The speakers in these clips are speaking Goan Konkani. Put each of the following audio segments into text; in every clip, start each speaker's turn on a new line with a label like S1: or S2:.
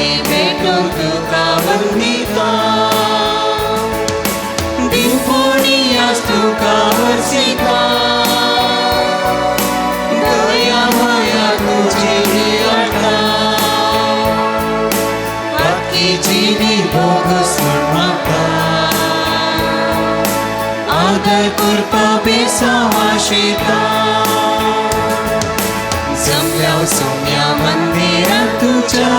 S1: बली भेटून तुका वंदिता. दिनपोणियास तुका वर्सिता, दया माया तुजी नियाळटा. पातकी जिणी भोगस म्हण मागता, आदर कृपा बेसांव आशेता. जमल्या सोम्या मंदिरात तुज्या,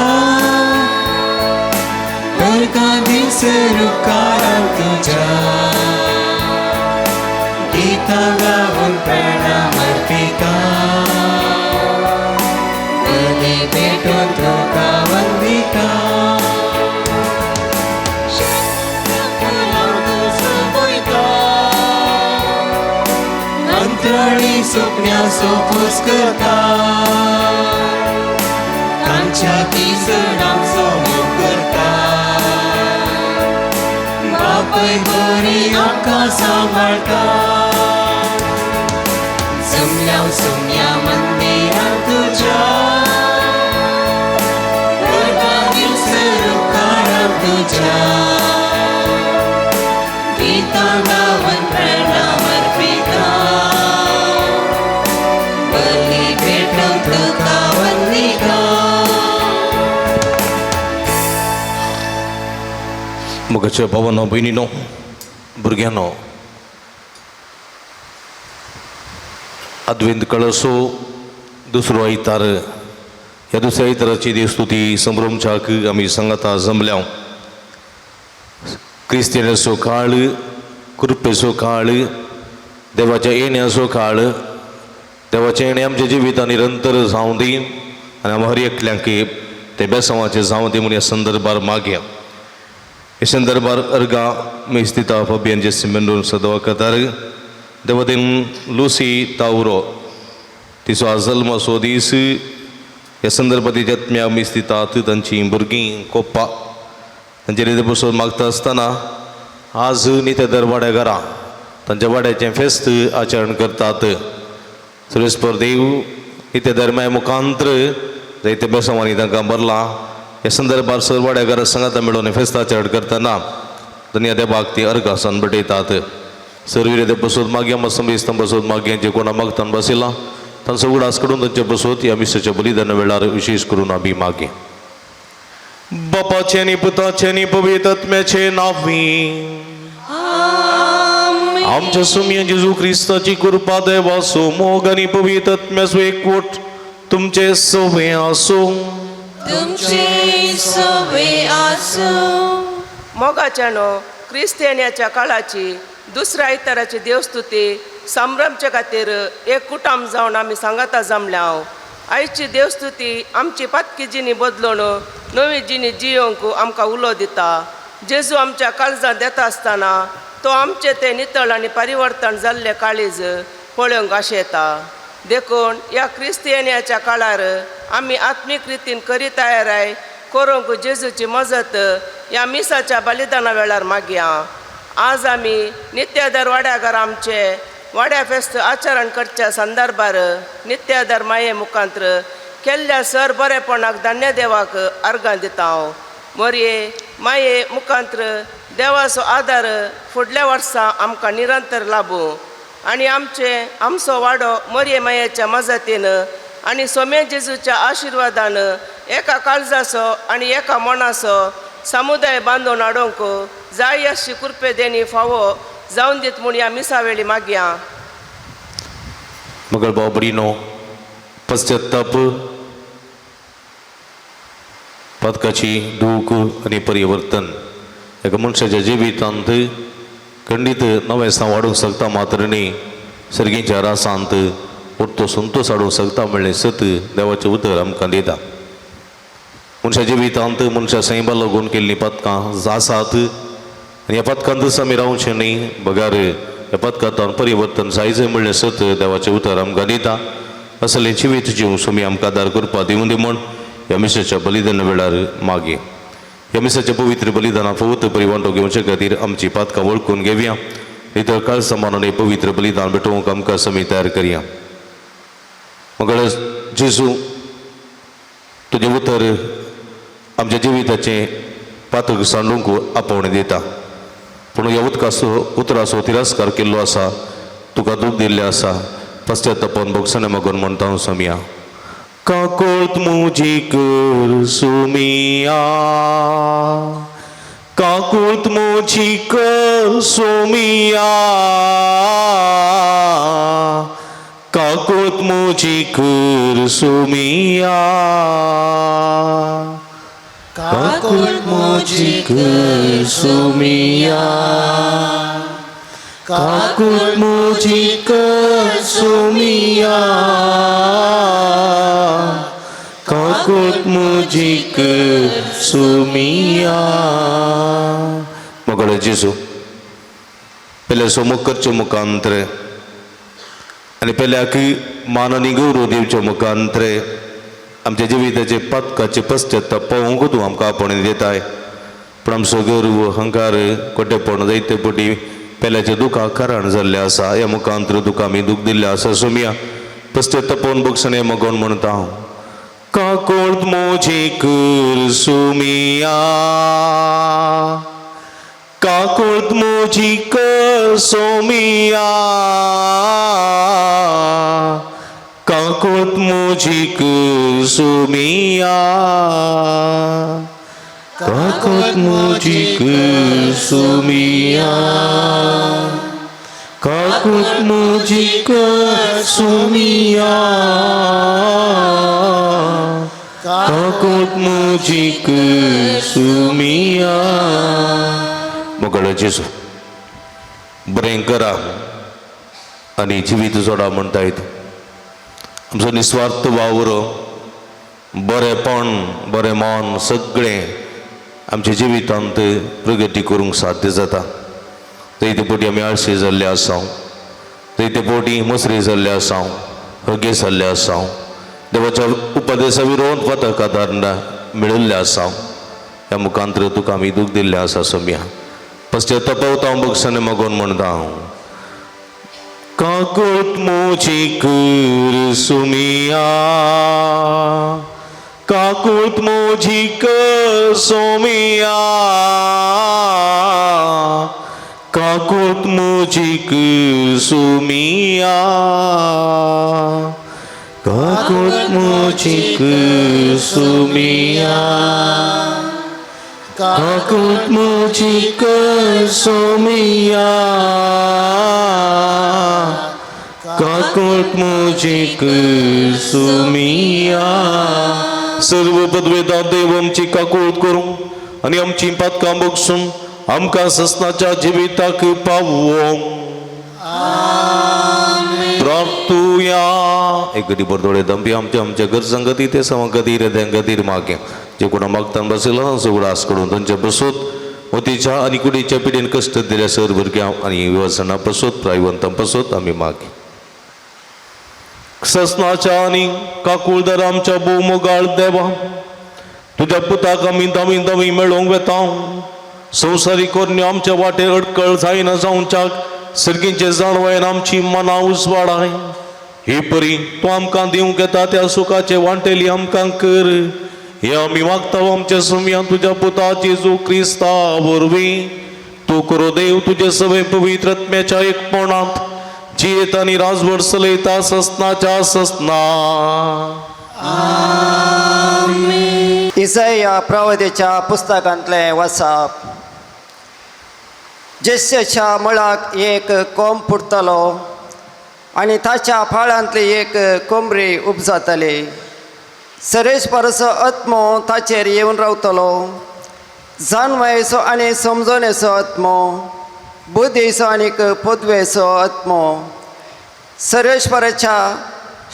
S1: वर्गा दीस रुकारात तुज्या. गीतां गावन प्रणाम अर्पिता, बली भेटून तुका वंदिता. फुलां तुजो अंतराळी सुकण्याचो पोस करता, तांच्या किसणांचो मोग करता. बापय बरी आमकां सांबाळटा. जमल्या सोम्या मंदिरात तुज्या, वर्गा दीस रुकारात तुज्या. गीतां गावन प्रणाम अर्पिता, बली भेटून तुका वंदिता.
S2: मोगाच्या भावांनो, भयणीनो, भुरग्यांनो, अद्वैत कळसो दुसरो आयतार. ह्या दुसऱ्या आयताराची देवस्तुती संभ्रमच्याक आमी सांगाता जमल्या. क्रिस्तियनाचो काळ, कृपेचो काळ, देवाच्या येण्याचो काळ. देवाचें येणें आमच्या जिवितांत निरंतर जावं दी आनी आमी हर एकल्यांक ते बेसांवाचें जावं दी म्हूण ह्या संदर्भार मागया. ह्या संदर्भार अर्गा मेस्तिता फबियन जेसी मेंडोन सदवा कतार. देवदेन लुसी तावरो तिचो आज जल्माचो दीस. ह्या संदर्भात तिच्या मिस्तितात तांची भुरगीं कोप्पा तांचे बसून मागता आसतना आज नित्य वाड्या घरा तांच्या वाड्याचें फेस्त आचरण करतात. सुरेशपर देव नित्य धर्म्या मुखांत्र जायते बेसांवांनी तांकां भरला. ह्या संदर्भार सर वाड्या घरा सांगाता मेळून फेस्त आचरण करतना धन्य देवाक ती अर्घासन भेटयतात. सर्वीर बसोत मागया, मसंबी बसोत मागया. जे कोणा मागतान बसयला तांचो उगडास करून तांचे बसोत ह्या मिसाच्या बलिदाना वेळार विशेष करून आमी मागे. बापाचे आनी पुताचे आनी पवित्र आत्म्याचे नांवी. आमच्या सुमया जेजू क्रिस्ताची कृपा, देवाचो मोग आनी पवित्र आत्म्याचो एकवट तुमचे सवे आसूं.
S1: तुमचे सवे आसूं.
S3: मोगाच्यानो, क्रिस्तियान्याच्या काळाची दुसऱ्या आयताराची देवस्तुती संभ्रमचे खातीर एक कुटाम जावन आमी सांगाता जमल्या. हांव आयची देवस्तुती आमची पातकी जिणी बदलून नवी जिणी जियोंक आमकां उलो दिता. जेजू आमच्या काळजांत येता आसतना तो आमचें तें नितळ आनी परिवर्तन जाल्लें काळीज पळोवंक आशेता. देखून ह्या क्रिस्तियान्याच्या काळार आमी आत्मीक रितीन करी तयाराय करूंक जेजूची मजत ह्या मिसाच्या बलिदाना वेळार मागया. आज आमी नित्यादर वाड्याघर आमचे वाड्या फेस्त आचरण करच्या संदर्भार नित्यादर माये मुखांत्र केल्ल्या सर बरेपणाक धान्य देवाक अर्गां दिता. हांव मोरये माये मुखांत्र देवाचो आदार फुडल्या वर्सा आमकां निरंतर लाबूं आनी आमचे आमचो वाडो मोरये मायेच्या मजतीन आनी सोम्या जेजूच्या आशिर्वादान एका काळजाचो आनी एका मनाचो समुदाय बांदून हाडूंक जाय अशी कृपे देणी फावो जावन दीत म्हूण ह्या मिसा वेळी मागया.
S2: मगळ भाव भयणीनो, पश्चाताप, पदकाची दूख आनी परिवर्तन एका मनशाच्या जिवितांत खंडीत नवें वाडूंक शकता, मात्र न्ही सर्गीच्या रासांत उरतो संतोश हाडूंक शकता म्हणलें सत देवाचें उतर आमकां दिता. मनशा जिवितांत मनशा सैमा लागून केल्लीं पदकां आसात आनी ह्या पदकांतच आमी रावचें न्ही, बगार ह्या पदकांत परिवर्तन जायचे म्हणलें सत देवाचें उतर आमकां दिता. असलें जिवीत जीव सुमी आमकां आदार करपा दिवूं दी म्हूण ह्या मिसाच्या बलिदाना वेळार मागीर. ह्या मिसाच्या पवित्र बलिदाना फवत बरी वांटो घेवचे खातीर आमची पातकां वळखून घेवया. नितळ काळ समान पवित्र बलिदान भेटोवंक आमकां समी तयार करया. मगळ जेजू, तुजें उतर आमच्या जिविताचें पातक सांडूंक आपोवणें दिता. पूण ह्या उदकाचो उतराचो तिरस्कार केल्लो आसा, तुका दूख दिल्लें आसा. पश्चातापान भोगसणें मागून म्हणटा हांव सोमया. काकोळत मुजी कर सोमिया, काकूत मुजी कर सोमिया, काकूत मुजी कर सोमिया, काकूत मुजी कर सोमिया, काकूत मुजी कर सोमिया, काकूत मुजी कर सोमिया. मगळ जेजू पेले सोमुख करचे मुखांतरे आनी पेल्याक मान आनी गौरव दिवचे मुखांतरे आमच्या जिविताचे पातकाचे पश्चाताप पळोवंक तूं आमकां आपोवणें दिताय. पूण आमचो गर्व अहंकार कोटेपण जायते पटी पेल्याच्या दुखाक कारण जाल्लें आसा. ह्या मुखांतर तुका आमी दूख दिल्लें आसा सोमया. पश्चातापोवन भोगसणें मागोवन म्हणटा हांव. काकोळत मोजी कर सोमिया, काकूत मुजी कर सोमिया, काकूत मुजी कर सोमिया, काकूत मुजी कर सोमिया, काकूत मुजी कर सोमिया, काकूत मुजी कर सोमिया. मोगळ जेजू बरें करा आनी जिवीत जोडा म्हणटा येत. आमचो निस्वार्थ वावर, बरेंपण, बरें मन सगळें आमच्या जिवितांत प्रगती करूंक साध्य जाता. जायते पटी आमी आळशी जाल्ले आसा, जायते पटी मसरी जाल्ले आसा, हगे जाल्ले आसा, देवाच्या उपदेसा विरोध पथक आदार मेळिल्ले आसा. ह्या मुखांतर तुका आमी दूख दिल्लें आसा सोमया. पश्चातापवता भोगसणें मागोवन म्हणटा हांव. काकूत मुजी कर सुमिया, काकूत मुजी कर सोमिया, काकूत मुजी कर सुमिया, काकूत मुजी कर सुमिया, काकूत मुजी कर सोमिया, काकूत मुजी कर सोमिया. सर्व पदवेदा देव आमची काकूत करूं आनी आमची पातकां बगसून आमकां ससनाच्या जिविताक पावों. प्राप्तुया. एक गडी बरदोळे दंपी आमच्या आमच्या गरजां खातीर ते सवां खातीर त्या खातीर मागे जे कोणा मागतान बसयलो सगळो आस करून तांचे बसूत मोतीच्या आनी कुडीच्या पिढीन कश्ट दिल्या सर भुरग्यां आनी व्यवसाना पसत प्रायवंतां पसत आमी मागे. ससनाच्या आनी काकुळदार आमच्या भोव मोगाळ देवा, तुज्या पुताक आमी दमी दमी मेळोवंक वेता. संवसारीक कोरण्यो आमच्या वाटेर अडकळ जायना जावच्याक सर्गींचे जाणवायन आमची मनां उजवाडाय. हे परी तूं आमकां दिवंक येता त्या सुखाचे वांटेली आमकां कर. हे आमी मागता आमच्या सुमया तुज्या पुता जेजू क्रिस्ता वरवीं. तूं करो देव तुजे सगळे पवित्र आत्म्याच्या एकपणांत जियेत आनी राजवट चलयता ससनाच्या ससना.
S4: इसाया प्रवदेच्या पुस्तकांतलें वसाप. जेस्याच्या मुळाक एक कोंब फुटतलो आनी ताच्या फाळांतली एक कोमरी उपजातली. सरेश परसो आत्मो ताचेर येवन रावतलो, जानवायेचो आनी समजणेचो आत्मो, बुद्धीचो आनीक पदवेचो आत्मो, सरेश्वराच्या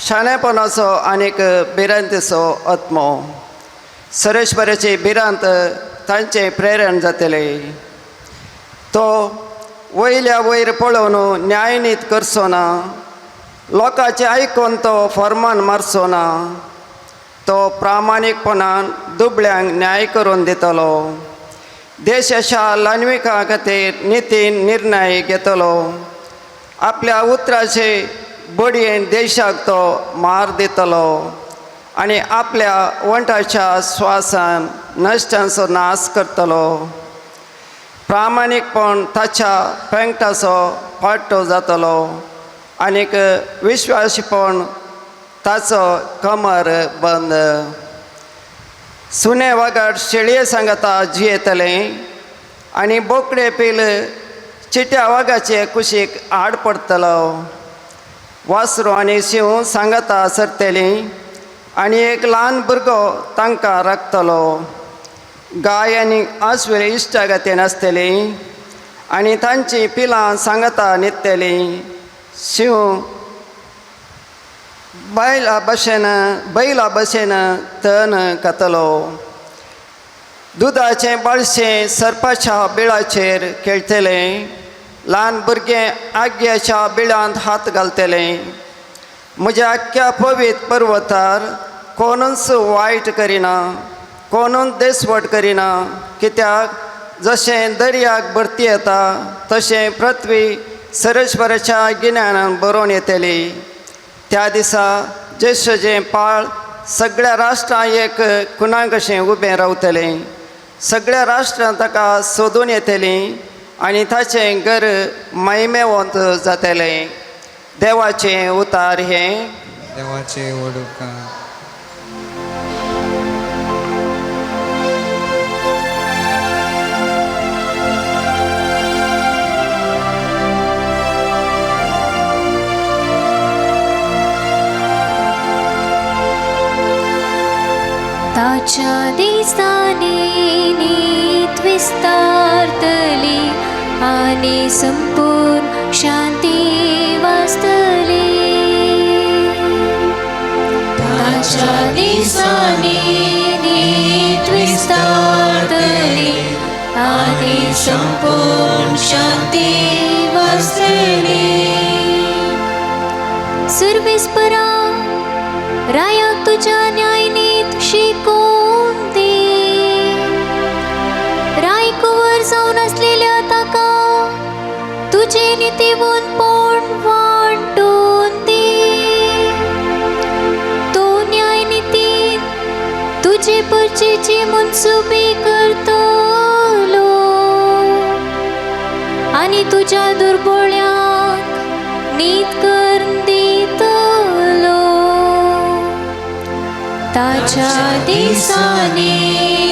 S4: शाणेपणाचो आनीक भिरांतेचो आत्मो. सरेश्वराची भिरांत तांचें प्रेरण जातलें. तो वयल्या वयर पळोवन न्यायनीत करचो ना, लोकांचें आयकून तो फॉर्मान मारचो ना. तो प्रामाणीकपणान दुबळ्यांक न्याय करून दितलो, देशाच्या ल्हानविकां खातीर नितीन निर्णय घेतलो. आपल्या उतराचे बडयेन देशाक तो मार दितलो. आनी आपल्या वंठाच्या स्वासान नश्टांचो नाश करतलो. प्रामाणीकपण ताच्या पेंकटाचो पाट्टो जातलो आनीक विश्वासीपण ताचो कमर बंद. सुणे वागाड शेळये सांगाता जियेतलें आनी बोकडे पील चिट्या वागाचे कुशीक आड पडटलो. वासरो आनी शिंव सांगाता सरतलीं आनी एक ल्हान भुरगो तांकां राखतलो. गाय आनी आसवेर इश्टागतीन आसतली आनी तांचीं पिलां सांगाता न्हिदतलीं. शिंव बायला भशेन बैला भशेन तण खातलो. दुदाचें बाळशें सरपाच्या बिळाचेर खेळटलें. ल्हान भुरगें आग्याच्या बिळांत हात घालतलें. म्हज्या आख्ख्या पवित्र पर्वतार कोणूच वायट करिना, कोणूच देसवट करिना. कित्याक जशें दर्याक भरती येता तशें पृथ्वी सरस्वराच्या गिन्यानान बरोवन येतली. त्या दिसा जेशचें पाळ सगळ्या राष्ट्रां एक कुणा कशें उबें रावतलें. सगळ्या राष्ट्रां ताका सोदून येतलीं आनी ताचें घर मैमेवंत जातलें. देवाचें उतार हें.
S1: देवाचे वडुका.
S5: ताच्या दिसांनी नीत विस्तारतली आनी संपूर्ण शांती वासतली. ताच्या दिसांनी नीत विस्तारतली आनी संपूर्ण शांती वासतली. सुरवेस्परा रायाक तुज्या न्यायनीत शिकोवन दी. राय कुंवर जावन आसलेल्या ताका तुजें नितीवंतपण वांटून दी. तो न्यायनितीन तुजे परचेची मनसुबी करतलो आनी तुज्या दुर्बोळ्यांक नीत करून दितलो. ताच्या दिसांनी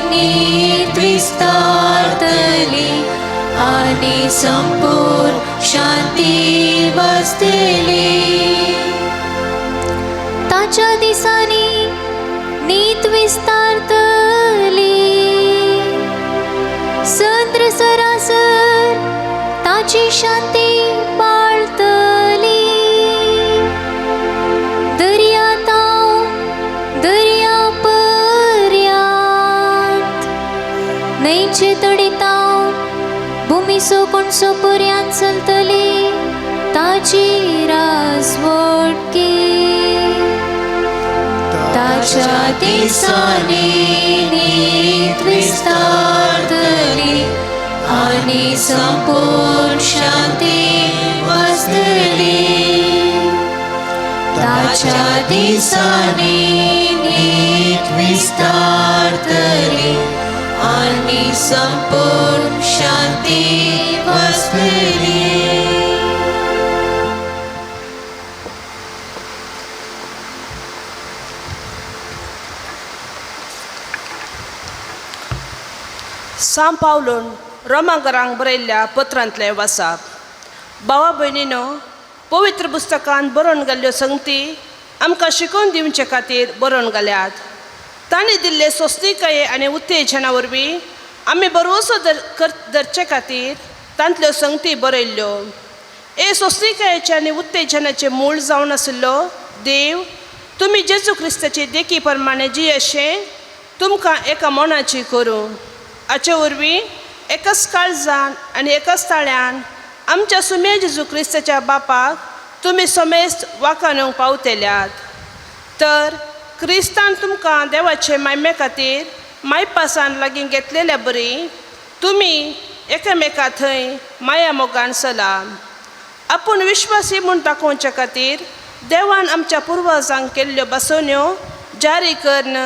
S5: नीत विस्तारतली आनी संपूर्ण शांती वसतली. ताच्या दिसांनी नीत विस्तारतली. संद्र सरासर ताची शांती पाळतली. दर्या ताव दर्या पर्यांत न्हंयचे तडीताव भुमीसो कोणसो पर्यांत चलतली ताची राजवटकी. ताच्या दिसांनी नीत विस्तारतली आनी संपूर्ण शांती वसतली. ताच्या दिसांनी नीत विस्तारतली आनी संपूर्ण शांती वसतली.
S6: सां पावलून रोमांकरांक बरयल्ल्या पत्रांतलें वासाप. भावा भयणीनो, पवित्र पुस्तकांत बरोवन गेल्ल्यो संगती आमकां शिकोवन दिवचे खातीर बरोवन घाल्यात. तांणी दिल्ले सोंसणीकाये आनी उत्तेजना वरवीं आमी बरवसो धरचे खातीर तांतल्यो संगती बरयल्ल्यो. हे सोंसणीकायेचें आनी उत्तेजनाचें मूळ जावन आशिल्लो देव तुमी जेजू क्रिस्ताचे देखी प्रमाणे जियेशें तुमकां एका मनाची करूं. हाचे वरवीं एकाच काळजान आनी एकाच ताळ्यान आमच्या सुमे जेजू क्रिस्ताच्या बापाक तुमी समेस्त वाखाणूंक पावतल्यात. तर क्रिस्तान तुमकां देवाचे मायमे खातीर मायपासान लागीं घेतलेल्या बरी तुमी एकामेका थंय माया मोगान चला. आपूण विश्वासी म्हूण दाखोवचे खातीर देवान आमच्या पुर्वजांक केल्ल्यो बसवण्यो जारी करून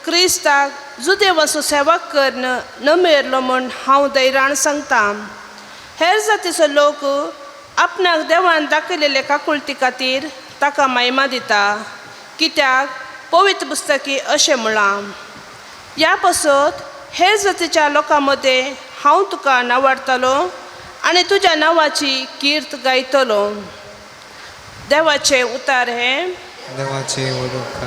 S6: क्रिस्ताक जुदेवाचो सेवक करून नमेरलो म्हूण हांव दैरान सांगता. हेर जातीचो लोक आपणाक देवान दाखयलेले काकुळटी खातीर ताका महिमा दिता, कित्याक पवित्र पुस्तकी अशें म्हळां, ह्या पासत हेर जातीच्या लोकां मदें हांव तुका नावाडटलो आनी तुज्या नांवाची कीर्त गायतलो. देवाचें उतार हें.
S1: देवाचे उलोवप.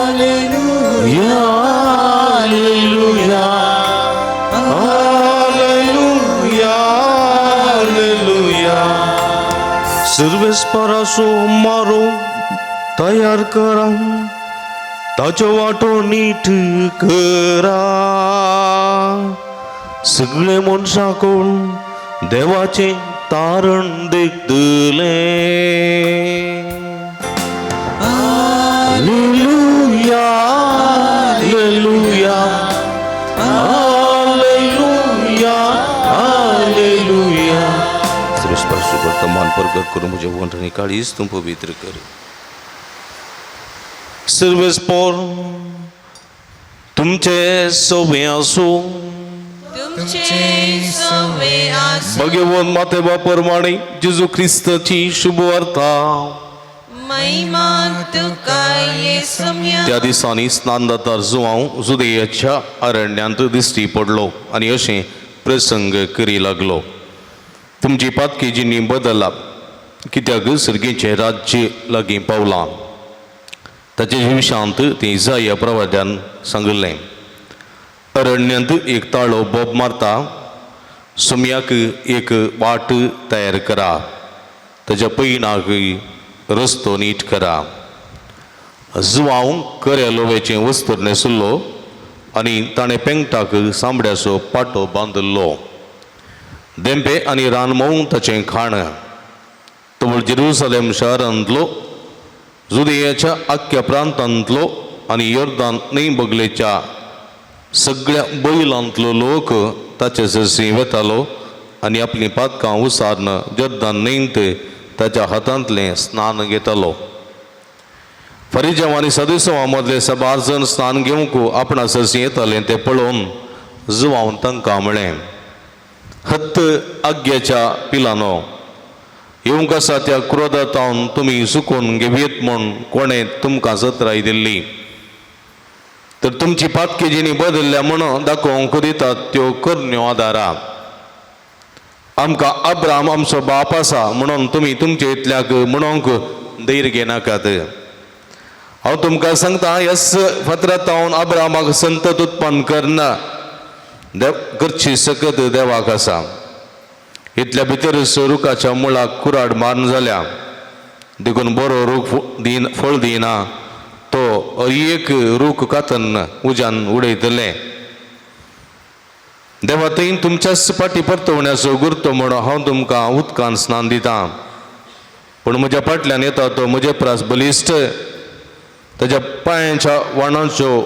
S2: Alleluia, Alleluia, Alleluia. सर्वेस्पराचो मारो तयार करा, ताचो वांटो नीट करा. सगळे मनशां कोण देवाचें तारण देखतले. Alleluia, Alleluia, Alleluia, Alleluia. सर्वेस्पराचो वर्तमान प्रगट करून म्हजें वंठ आनी काळीज तूं पवित्र कर. सर्वेस्पर तुमचे सवे आसूं.
S5: तुमचे सवे आसूं.
S2: भगवान माते बापरमाणे जेजू क्रिस्ताची शुभवार्ता.
S5: महिमा तुका येसम्या.
S2: त्या दिसांनी स्नानदातार जुवांव जुदेयाच्या अरण्यांत दिश्टी पडलो आनी अशें प्रसंग करी लागलो, तुमची पातकी जिणी बदला, कित्याक सर्गीचें राज्य लागीं पावलां. ताचे विशांत ती जाया प्रवाद्यान सांगिल्लें, अरण्यांत एक ताळो बोब मारता, सुम्याक एक वाट तयार करा, ताच्या पयणाक रस्तो नीट करा. जुवांव कऱ्या लोवेचें वस्त्र न्हेसलो आनी ताणें पेंगटाक सांबड्याचो पाटो बांदिल्लो. देंपे आनी रानमोव ताचें खाण. तवळ जेरुसलेम शहरांतलो, जुदेयाच्या आख्ख्या प्रांतांतलो आनी योर्दान न्हंय बगलेच्या सगळ्या बैलांतलो लोक ताचे सरशी वेतालो आनी आपलीं पातकां उसारून जोर्दान न्हंयत ताच्या हातांतलें स्नान घेतालो. फरिजांव आनी सदुसवां मदले साबार जण स्नान घेवंक आपणा सरशी येताले तें पळोवन जुवांव तांकां म्हळें, हत्त आग्याच्या पिलानो, येवंक आसा त्या क्रोधांत तुमी चुकून घेवयेत म्हूण कोणें तुमकां सत्राय दिल्ली? तर तुमची पातकी जिणी बदल्ल्या म्हूण दाखोवंक दितात त्यो करण्यो आदारा. आमकां अब्राम आमचो बाप आसा म्हणून तुमी तुमचे इतल्याक म्हणूंक धैर्य घेनाकात. हांव तुमकां सांगता, यस फातरांत अब्रामाक संतत उत्पन्न करना देव करची सकत देवाक आसा. इतल्या भितर रुखाच्या मुळाक कुराड मारून जाल्या, देखून बरो रूख दिन फळ दिना, तो एक रूख कातन उज्यान उडयतले. देवा थंय तुमच्याच फाटी परतवण्याचो गुर्तो म्हणून हांव तुमकां उदकान स्नान दितां, पूण म्हज्या फाटल्यान येता तो म्हजे प्रास बलिश्ट, ताज्या पांयांच्या वाणांच्यो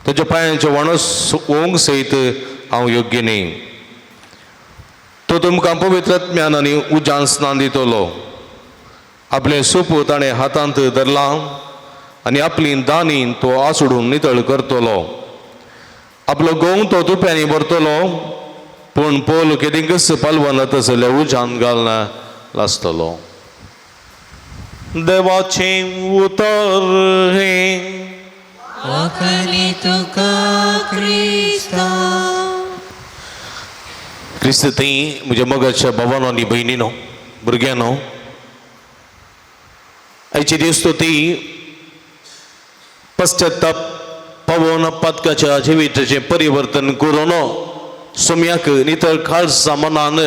S2: ताज्या पांयांच्यो वाणो ओंग सयत हांव योग्य न्ही. तो तुमकां पवित्र आत्म्यान आनी उज्यान स्नान दितलो. आपलें सूप ताणें हातांत धरलां आनी आपली दानी तो आसडून नितळ करतलो. आपलो गोंव तो तुप्यांनी भरतलो, पूण पोल केदिंकच पालवना तसल्या उज्यान घालना लासतलो. देवाचें उतर हें.
S5: वाखाणी तुका क्रिस्ता.
S2: क्रिस्त थंय म्हज्या मोगाच्या भावानो आनी भयणीनो, भुरग्यांनो, आयची दीस तो ती पश्चाताप पावोन पातकाच्या जिविताचें परिवर्तन करून सोम्याक नितळ खालसा मनान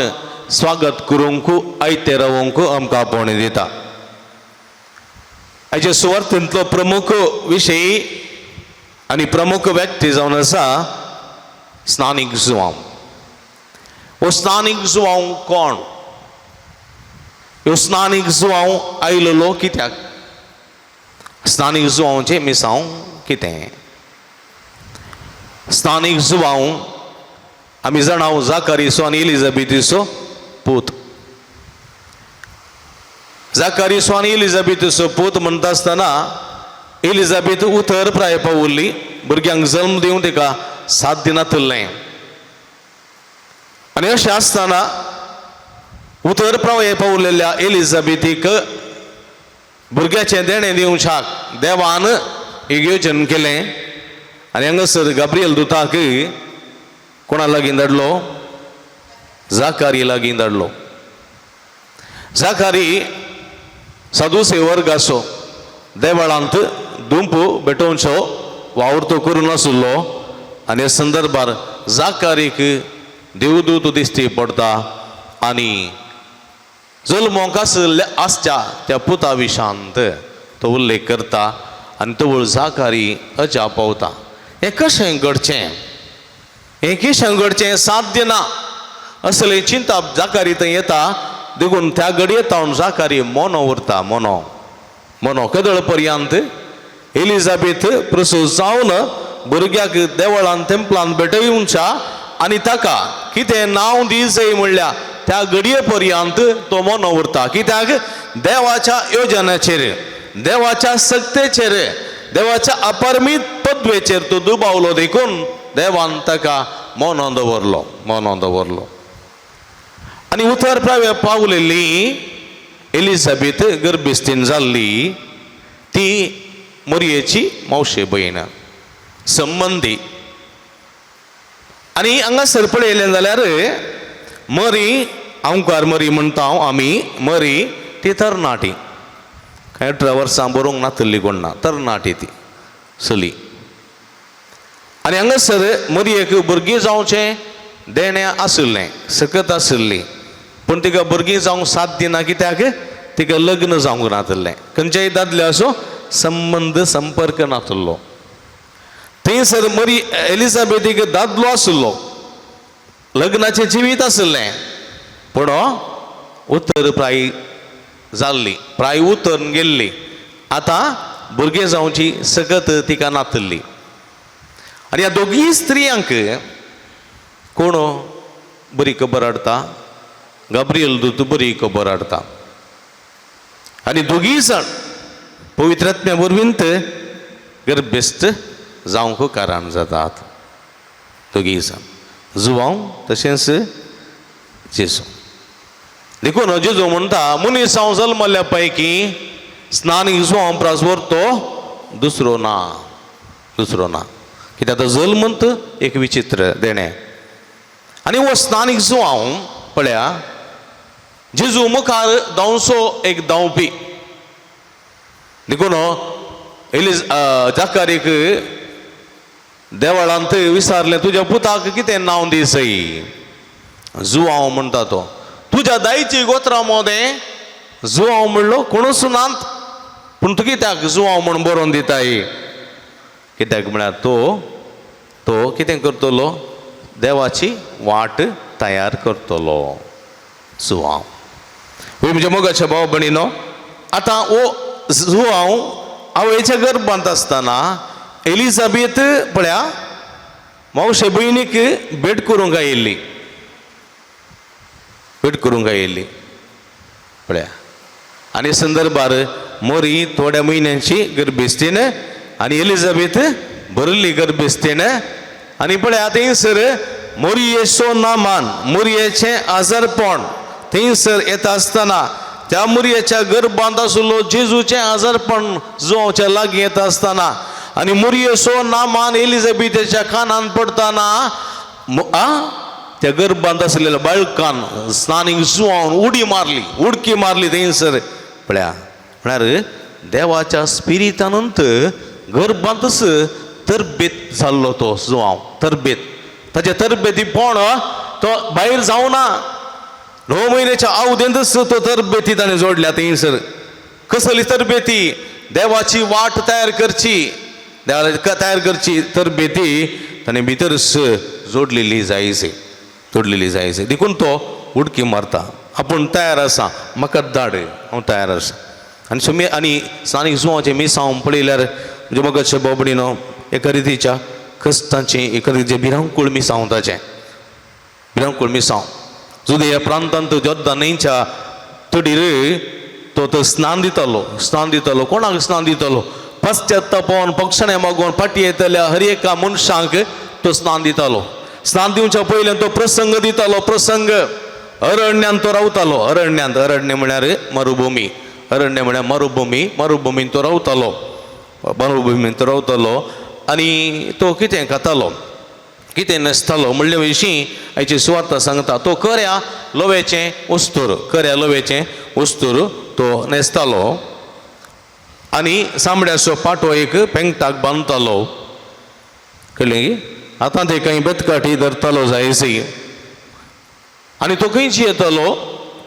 S2: स्वागत करूंक आयते रावंक आमकां आपोवणें दिता. आयच्या सुवार्थेंतलो प्रमुख विशय आनी प्रमुख व्यक्ती जावन आसा स्नानीक जुवांव. हो स्नानीक जुवांव कोण? ह्यो स्नानीक जुवांव आयलेलो कित्याक? स्थानीक जुवांवचें मिसांव कितें? स्थानीक जुवांव आमी जाणां जाकारीचो आनी एलिझाबेथीचो पूत. जाकारीचो आनी एलिझाबेथीचो पूत म्हणटा आसतना एलिझाबेथ उतर प्राय पावुल्ली, भुरग्यांक जल्म दिवन तिका 7 दिनातल्लें. आनी अशें आसतना उतर प्राय पावलेल्या एलिझाबेथीक भुरग्याचें देणें दिवच्याक देवान एक योजन केलें. आनी हांगासर गाब्रियल दुताक कोणा लागीं धाडलो? जाकारी लागीं धाडलो. जाकारी सादूसे वर्गाचो, देवळांत दुंप भेटोवचो वावर तो करून आशिल्लो. आनी ह्या संदर्भार जाकारीक देवदूत दिश्टी पडटा आनी जल्मोंक आशिल्ल्या आसच्या त्या पुता विशांत तो उल्लेख करता आनी तवळ जाकारी अजाप पावता. हें कशें घडचें? हें कशें घडचें साध्य ना असलें चिंताप जाकारी थंय येता. देखून त्या घडये तावन जाकारी मोनो उरता, मोनो मोनो केदळ पर्यंत एलिझाबेथ प्रसूत जावन भुरग्याक देवळान तेंपलान भेटयवच्या आनी ताका कितें नांव दी जाय म्हणल्या त्या घडये पर्यंत तो मोनो उरता. कित्याक? देवाच्या योजनाचेर, देवाच्या सक्तेचेर, देवाच्या अपरमीत पदवेचेर तो दुबावलो. देखून देवान ताका मोनो दवरलो, मोनो दवरलो. आनी उतर प्रावे पावलेली एलिझाबेथ गर्भिस्तीन जाल्ली, ती मोरयेची मावशे भयण संबंदी. आनी हांगासर पळयलें जाल्यार मरी, आमकार मरी म्हणटा हांव आमी, मरी ती तरणाटी, कांय 18 वर्सां बरोवंक नातल्ली कोण ना, तरणाटी ती चली. आनी हांगासर मरयेक भुरगीं जावचें देणें आशिल्लें, सकत आशिल्ली, पूण तिका भुरगीं जावंक साथ दिना. कित्याक? तिका लग्न जावंक नातल्लें, खंयच्याय दादल्याचो संबंद संपर्क नातल्लो. थंयसर मरी एलिझाबेथीक दादलो आशिल्लो, लग्नाचें जिवीत आशिल्लें, पूण उतर प्राय जाल्ली, प्राय उतरून गेल्ली. आतां भुरगें जावची सकत तिका नातल्ली. आनी ह्या दोगीय स्त्रियांक कोण बरी खबर हाडटा? गाब्रियल दूत बरी खबर हाडटा. आनी दोगीय जाण पवित्र आत्म्या वरवींत गर्भेस्त जावंक कारण जातात. दोगीय जाण, जुवांव तशेंच जेजू. देखून जेजू म्हणटा, मनीस हांव जल्मल्या पैकी स्नान जुवांव प्रास व्हरतो दुसरो ना, दुसरो ना. कित्याक आतां जल्मंत एक विचित्र देणें. आनी हो स्नानीक जुवांव पळया, जेजू मुखार धांवचो एक धांवपी. देखून एलिज जाकारीक देवळांत विचारलें, तुज्या पुताक कितें नांव दी सई? जुवांव म्हणटा तो. तुज्या दायची गोत्रां मोदें जुवांव म्हणलो कोणूच नात, पूण तूं कित्याक जुवांव म्हूण बरोवन दिताय? कित्याक म्हळ्यार तो तो कितें करतलो? देवाची वाट तयार करतलो जुवांव. म्हज्या मोगाच्या भाव भयणीनो, आतां हो जुवांव आवयच्या गर्भांत आसतना एलिझाबेथ पळया मावशे भयणीक भेट करूंक आयिल्ली, भेट करूंक आयिल्ली पळया. आनी संदर्भार मोरी थोड्या म्हयन्यांची गर्भिस्तीन आनी एलिझाबेथ भरिल्ली गर्भिस्तीन. आनी पळया थंयसर मोरयेचो नामान, मोरयेचें आजारपण थंयसर येता आसतना त्या मोरयेच्या गर्भांत आशिल्लो जेजूचें आजारपण जुवांवच्या लागीं येता आसतना आनी मोरयेचो नामान एलिझाबेथीच्या कानान पडटना त्या गर्भांत आशिल्ल्या बाळकान स्नानीक जुवान उडी मारली, उडकी मारली थंयसर पळया. म्हळ्यार देवाच्या स्पिरितानंत गर्भांतच तरबेत जाल्लो तो जुवांव, तरबेत, ताचे तरबेती पण तो भायर जावना. 9 म्हयन्याच्या आवदेंतच तो तरबेती ताणें जोडल्या थंयसर. कसली तरबेती? देवाची वाट तयार करची, देवा तयार करची तरबेती ताणें भितरच जोडलेली जायचे, जोडलेली जायचे. देखून तो उडकी मारता, आपूण तयार आसा, म्हाका धाड, हांव तयार आसा. आनी सुमी आनी स्नानीक जुवाचें मिसांव पळयल्यार म्हणजे मगचे बोबडीनो एका रितीच्या क्रिस्तांचें एका रितीचें भिरांकूळ मिसांव, ताचें भिरांकूळ मिसांव. जुदया प्रांतांत जोर्दान न्हंयच्या तडीर तो तो स्नान दितालो, स्नान दितालो. कोणाक स्नान दितालो? पश्चात्तापान पक्षणे मागून फाटी येतल्या हर एका मनशांक तो स्नान दितालो. स्नान दिवच्या पयल्यान तो प्रसंग दितालो, प्रसंग. अरण्यांत तो रावतालो, अरण्यांत. अरण्य म्हळ्यार मरुभुमी, अरण्य म्हळ्यार मरुभुमी. मरुभुमीन तो रावतालो, मरुभुमीन तो रावतालो. आनी तो कितें खातालो, कितें न्हेसतालो म्हणले विशीं आयची सुवार्ता सांगता. तो कऱ्या लोव्याचें उस्तूर, कऱ्या लोव्याचें उस्तूर तो न्हेसतालो आनी चामड्याचो पाटो एक पेंगटाक बांदतालो. कळ्ळें? आतां ते कांय बेतकाठी धरतालो जायसी. आनी तो खंयची येतालो?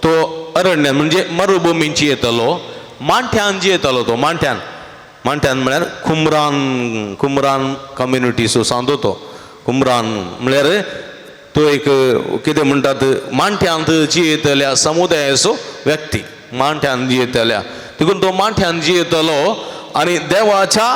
S2: तो अरण्यान म्हणजे मरुभुमींची येतालो, मांठ्यान जी येतालो तो. मांठ्यान, मांठ्यान म्हळ्यार कुमरान, कुमरान कम्युनिटीचो सांदो तो. कुमरान म्हळ्यार तो एक कितें म्हणटात, मांठ्यांत जी येतल्या समुदायाचो व्यक्ती, मांठ्यान जी येतल्या. देखून तो मांठ्यान जी येतालो आनी देवाच्या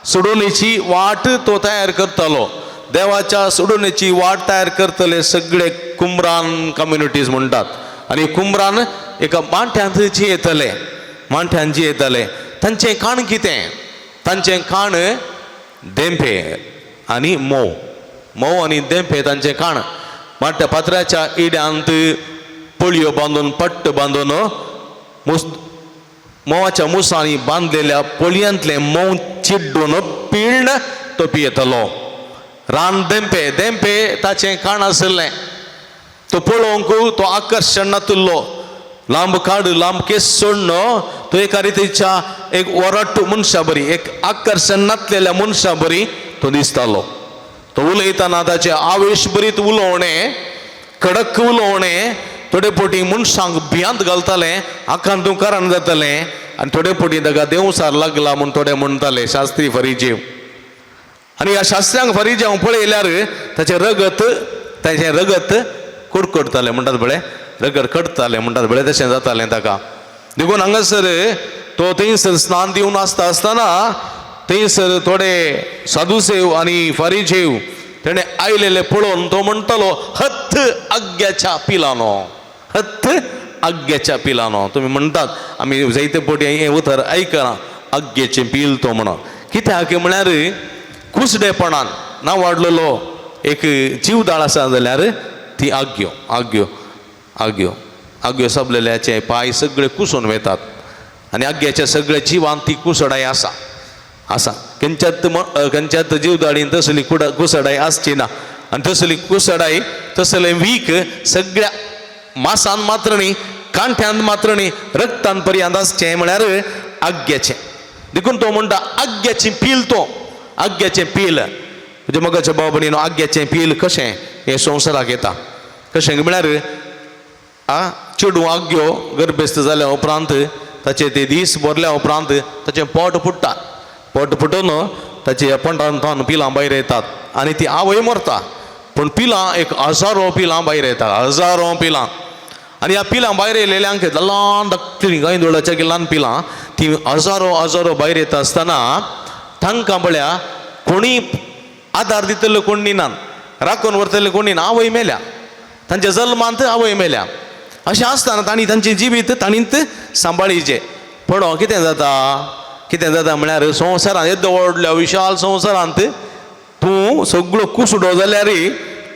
S2: सोडोवणेची वाट तो तयार करतालो. देवाच्या सोडोवणेची वाट तयार करतले सगळे कुमरान कम्युनिटीज म्हणटात. आनी कुमरान एका मांठ्यांत जी येतले, मांठ्यान जी येतले. तांचें खाण कितें? तांचें खाण देंपे आनी मोव, मोव आनी देंपे तांचें खाण. माट्या पात्र्याच्या इड्यांत पोळयो बांदून, पट्ट बांदून, मुस मोवाच्या मुसांनी बांदलेल्या पोळयांतलें मोव चिड्डून पिळण तो पियेतालो. रान देंपे, देंपे ताचें खाण आशिल्लें. तो पळोवंक तो आकर्शण नातिल्लो, लांब काड लांब केस सोडण तो एका रितीच्या एक वरट मनशा बरी, एक आकर्शण नातलेल्या मनशा बरी तो दिसतालो. तो उलयतना ताचे आवेश बरीत उलोवणें, कडक उलोवणें थोडे पोटी मनशांक भियांत घालतालें, आकांत कारण जातालें. आनी थोडे पोटी ताका देंवसार लागला म्हूण थोडे म्हणटाले शास्त्री फरिजेव. आनी ह्या शास्त्र्यांक फरिजेव पळयल्यार ताचें रगत, ताचें रगत कुडकुडतालें म्हणटात पळय, रगत कडतालें म्हणटात पळय, तशें जातालें ताका. देखून हांगासर तो थंयसर स्नान दिवन आसता आसतना थंयसर थोडे साधुसेव आनी फारीजेव तेणें आयलेले पळोवन तो म्हणटालो, हत्थ आग्याच्या पिलानो, हत्थ आग्याच्या पिलानो. तुमी म्हणटात आमी जायते पटी हें उतर आयकना, आग्याचें पील तो म्हणून. कित्याक म्हळ्यार कुसडेपणान ना वाडलेलो एक जीवदाळ आसा जाल्यार ती आग्यो, आग्यो, आग्यो, आग्यो सपलेल्याचे पांय सगळे कुसून वेतात आनी आग्याच्या सगळ्या जिवान ती कुसडाय आसा, आसा. खंयच्यात खंयच्यात जीवदाळीन तसली कुसडाय आसची ना. आनी तसली कुसडाय, तसलें वीक सगळ्या मासान मात्र न्ही, कांठ्यान मात्र न्ही, रक्तान पर्यंत आसचें म्हळ्यार आग्याचें. देखून तो म्हणटा आग्याचें पील, तो आग्याचें पील. म्हणजे मगाच्या भाव भयणीनो, आग्याचें पील कशें हें संवसाराक येता कशें म्हळ्यार आ चेडूं आग्यो गर्भेस्त जाल्या उपरांत ताचे ते दीस भरल्या उपरांत ताचें पोट फुट्टा, पोट फुटून ताचे पोटांतल्यान पिलां भायर येतात आनी ती आवय मरता. पूण पिलां एक हजारो पिलां भायर येतात, हजारो पिलां. आनी ह्या पिलां भायर येयलेल्यांक ल्हान धाकटीं गांयदोळाच्या ल्हान पिलां ती हजारो हजारो भायर येता आसतना तांकां पळया कोणी आदार दितले कोण ना, राखून व्हरतले कोणी ना. आवय मेल्या, तांच्या जल्मांत आवय मेल्या. अशें आसतना तांणी तांचें जिवीत ताणींत सांबाळीचें. पूण कितें जाता, कितें जाता म्हळ्यार संवसारांत येदो व्हडल्या विशाल संवसारांत तूं सगळो कुसडो जाल्यार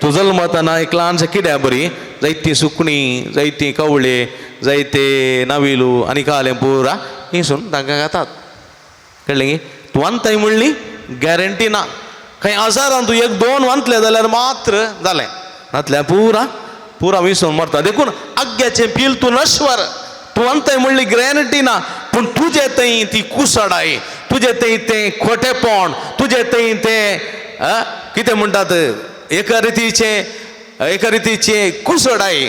S2: तूं जल्मतना एक ल्हानशा किड्या बरी जायतीं सुकणीं, जायतीं कवळे, जायते नाविलू आनी कालें पुरा हिसून तांकां खातात. कळ्ळें? तूं वांदताय म्हणली गॅरंटी ना. खंय हजारान तूं एक दोन वांतले जाल्यार मात्र जालें, नातल्यार पुरा पुरा विसोन मरता. देखून आग्याचें पील तूं नश्वर, तूं वांदताय म्हणली गॅरंटी ना, पूण तुजे थंय ती कुसडाय, तुजे थंय तें खोटेपण, तुजे थंय तें कितें म्हणटात एका रितीचें, एका रितीचें कुसडाय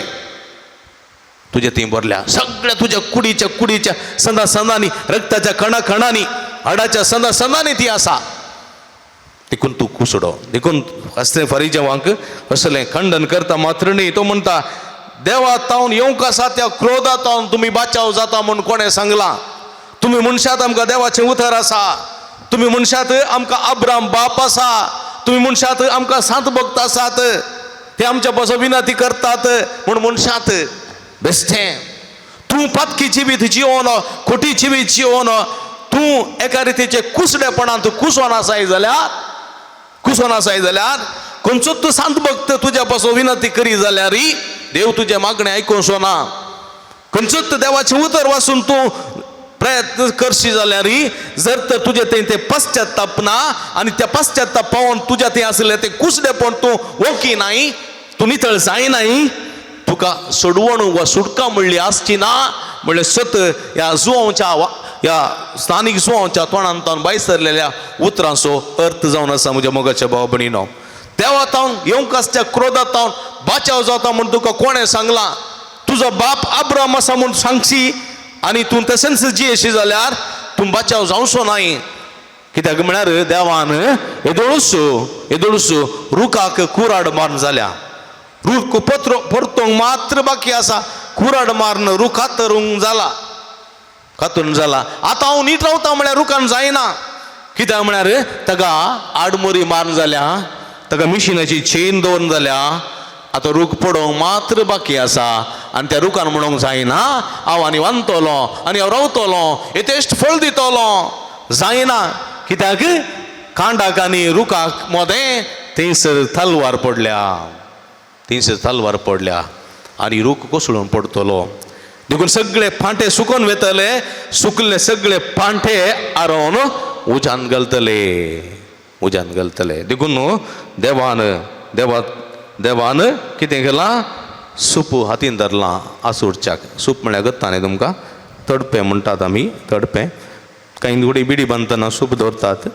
S2: तुजे थंय भरल्या. सगळ्या तुज्या कुडीच्या कुडीच्या संदा संदांनी, रक्ताच्या कणा कणांनी, हाडाच्या संदा संदांनी ती आसा. देखून तूं कुसडो. देखून असलें फरिजेवांक असलें खंडन करता मात्र न्ही, तो म्हणटा देवा तावन येवंक आसा त्या क्रोधा तावन तुमी बाचाव जाता म्हूण कोणें सांगलां? तुमी म्हणशात आमकां देवाचें उतर आसा, तुमी म्हणशात आमकां अब्राम बाप आसा, तुमी म्हणशात आमकां सांत भक्त आसात, ते आमच्या पासून विनंती करतात म्हूण म्हणशात. बेश्टें तूं पातकी जिवीत जिवन, खोटी जिवीत जिवन तूं एका रितीचे कुसडेपणांत कुसोन आसाय जाल्यार, कुसोन आसाय जाल्यार खंयचोच तूं सांत भक्त तुज्या पासून विनंती करी जाल्यार देव तुजें मागणें आयकुचो ना. खंयचोच देवाचें उतर वाचून तूं प्रयत्न करशी जाल्यार जर तर तुजें थंय तें पश्चाताप ना आनी त्या पश्चाताप पावोन तुज्या थंय आसलें तें कुसडेपण तूं ओकी नाय, तूं नितळ जायनाय, तुका सोडवण वा सुटका म्हणली आसची ना. म्हणल्यार सत ह्या जुवांच्या ह्या स्थानीक जुवांच्या तोंडांतल्यान भायर सरलेल्या उतरांचो अर्थ जावन आसा. म्हज्या मोगाच्या भाव भयणीनो, देवा तावन येवंक आसच्या क्रोधा तावन बाचाव जाता म्हूण तुका कोणें सांगलां? तुजो बाप अब्राम आसा म्हूण सांगशी आनी तूं तशेंच जियेशी जाल्यार तूं बाचाव जावचो नाय. कित्याक म्हळ्यार देवान येदोळूस येदोळूस रुखाक कुराड मारून जाल्या, रूख पत्रो परतूंक मात्र बाकी आसा, कुराड मारून रूख कातरूंक जाला, कातरून जाला. आतां हांव नीट रावता म्हळ्यार रुखान जायना. कित्याक म्हळ्यार ताका आडमुरी मारून जाल्या, ताका मिशिनाची चेन दवरून जाल्या, आतां रूख पडोवंक मात्र बाकी आसा आनी त्या रुखान म्हणूंक जायना हांव आनी वांदतलो आनी हांव रावतलो, येथेश्ट फळ दितलो, जायना. कित्याक कांडाक आनी रुखाक मोदें थंयसर तलवार पडल्या, थंयसर तलवार पडल्या आनी रूख कोसळून पडटलो. देखून सगळे फांटे सुकोन वेतले, सुकले सगळे फांटे आरोवन उज्यान घालतले, उज्यान घालतले. देखून देवान देवा देवान कितें केलां? सूप हातीन धरलां आसूरच्याक. सूप म्हळ्यार गत्ता न्ही तुमकां, तडपें म्हणटात आमी, तडपें. कांय थोडी बिडी बांदतना सूप दवरतात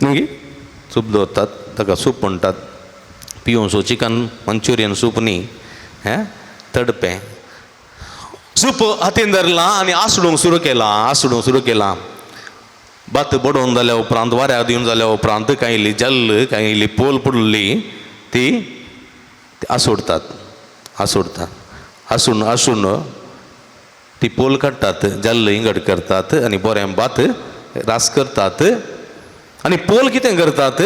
S2: न्ही, सूप दवरतात ताका सूप म्हणटात. पिवंसो चिकन मंचुरियन सूप न्ही, हें तडपें. सूप हातीन धरलां आनी आसडूंक सुरू केलां, आसडूंक सुरू केलां. भात बडोवन जाल्या उपरांत, वाऱ्याक दिवन जाल्या उपरांत कांय इल्ली जल्ल, कांय इल्ली पोल पडली ती आसुडतात, आसुडतात, आसून आसून ती पोल काडटात, जल्ल इंगड करतात आनी बरें भात रास करतात. आनी पोल कितें करतात?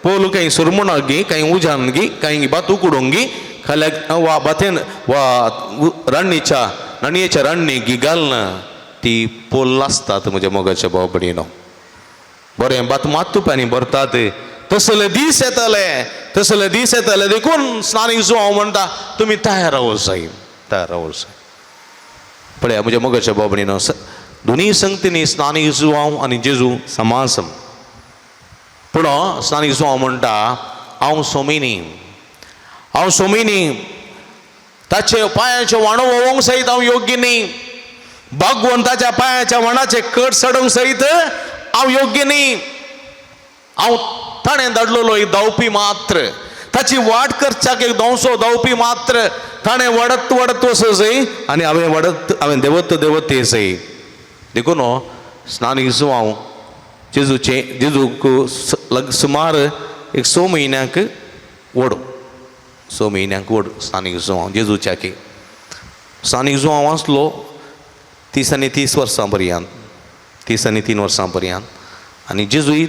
S2: पोल कांय सुरमुणाक गी, कांय उज्यान गी, कांय भात उकडूंक गी, खाल्याक वा भातेन वा रान्नीच्या राणयेच्या रान्नीक गी घालना ती पोल लासतात. म्हज्या मोगाच्या भाव भयणीनो, बरें भात मातुप्यांनी भरतात. तसले दीस येतले, तसले दीस येतले. देखून स्नानीक जो हांव म्हणटा तुमी तयार रावो जाय, तयार रावो जाय. पळया म्हज्या मोगाच्या भाव भयणीनो, दोनूय संगतींनी स्नानीक जुवांव आनी जेजू समासम. पूण स्नानीक जुवांव म्हणटा हांव सोमिनी, हांव सोमिनी, ताचे पांयाचे व्हाणो व्होवोंक सयत हांव योग्य न्ही, भगवंताच्या ताच्या पांयाच्या व्हाणाचे कट चडोवंक सयत हांव योग्य न्ही, हांव ताणें धाडलेलो एक धांवपी मात्र, ताची वाट करच्याक एक धांवसो धांवपी मात्र, ताणें वाडत वाडत वचय आनी हांवें वाडत हांवें देवत देवत येसय. देखून स्नानीक जुवांव जेजूचे जेजूक सुमार एक 6 म्हयन्यांक व्हड, 6 म्हयन्यांक व्हड स्नानीक जुवांव जेजूच्याकी. स्नानीक जुवांव आसलो 30 आनी 30 वर्सां पर्यंत, 30 आनी 3 वर्सां पर्यंत, आनी जेजूय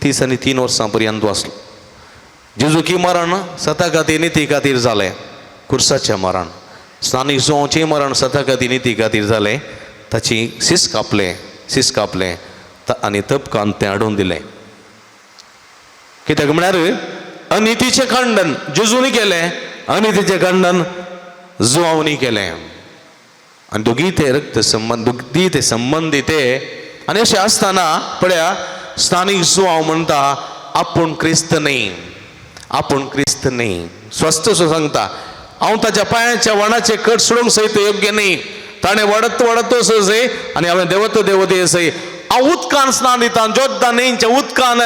S2: 30 आनी 3 वर्सां पर्यंत आसलो. जेजूकी मरण सता खातीर निती खातीर जालें, कुर्साचें मरण. स्नानीक जुवांवचें मरण सता खातीर निती खातीर जालें, ताची सीस कापलें, सीस कापलें आनी तपकान तें हाडून दिलें. कित्याक म्हळ्यार अनितीचें खंडन जेजूनी केलें, अनितीचें खंडन जुवांवनी केलें, आनी दोगी ते रक्त संबंद, दोगी ते संबंदी ते. आनी अशें आसतना पळया स्थानीक जुवांव म्हणटा आपूण क्रिस्त न्ही, आपूण क्रिस्त न्ही. स्वस्थ सो सांगता हांव ताच्या पांयाच्या वणाचे कट सोडूंक सयत योग्य न्ही, ताणें वाडत वाडत वचय आनी हांवें देवत देवत येसय. हांव उदकान स्नान दिता, जोद्दा न्हंयच्या उदकान,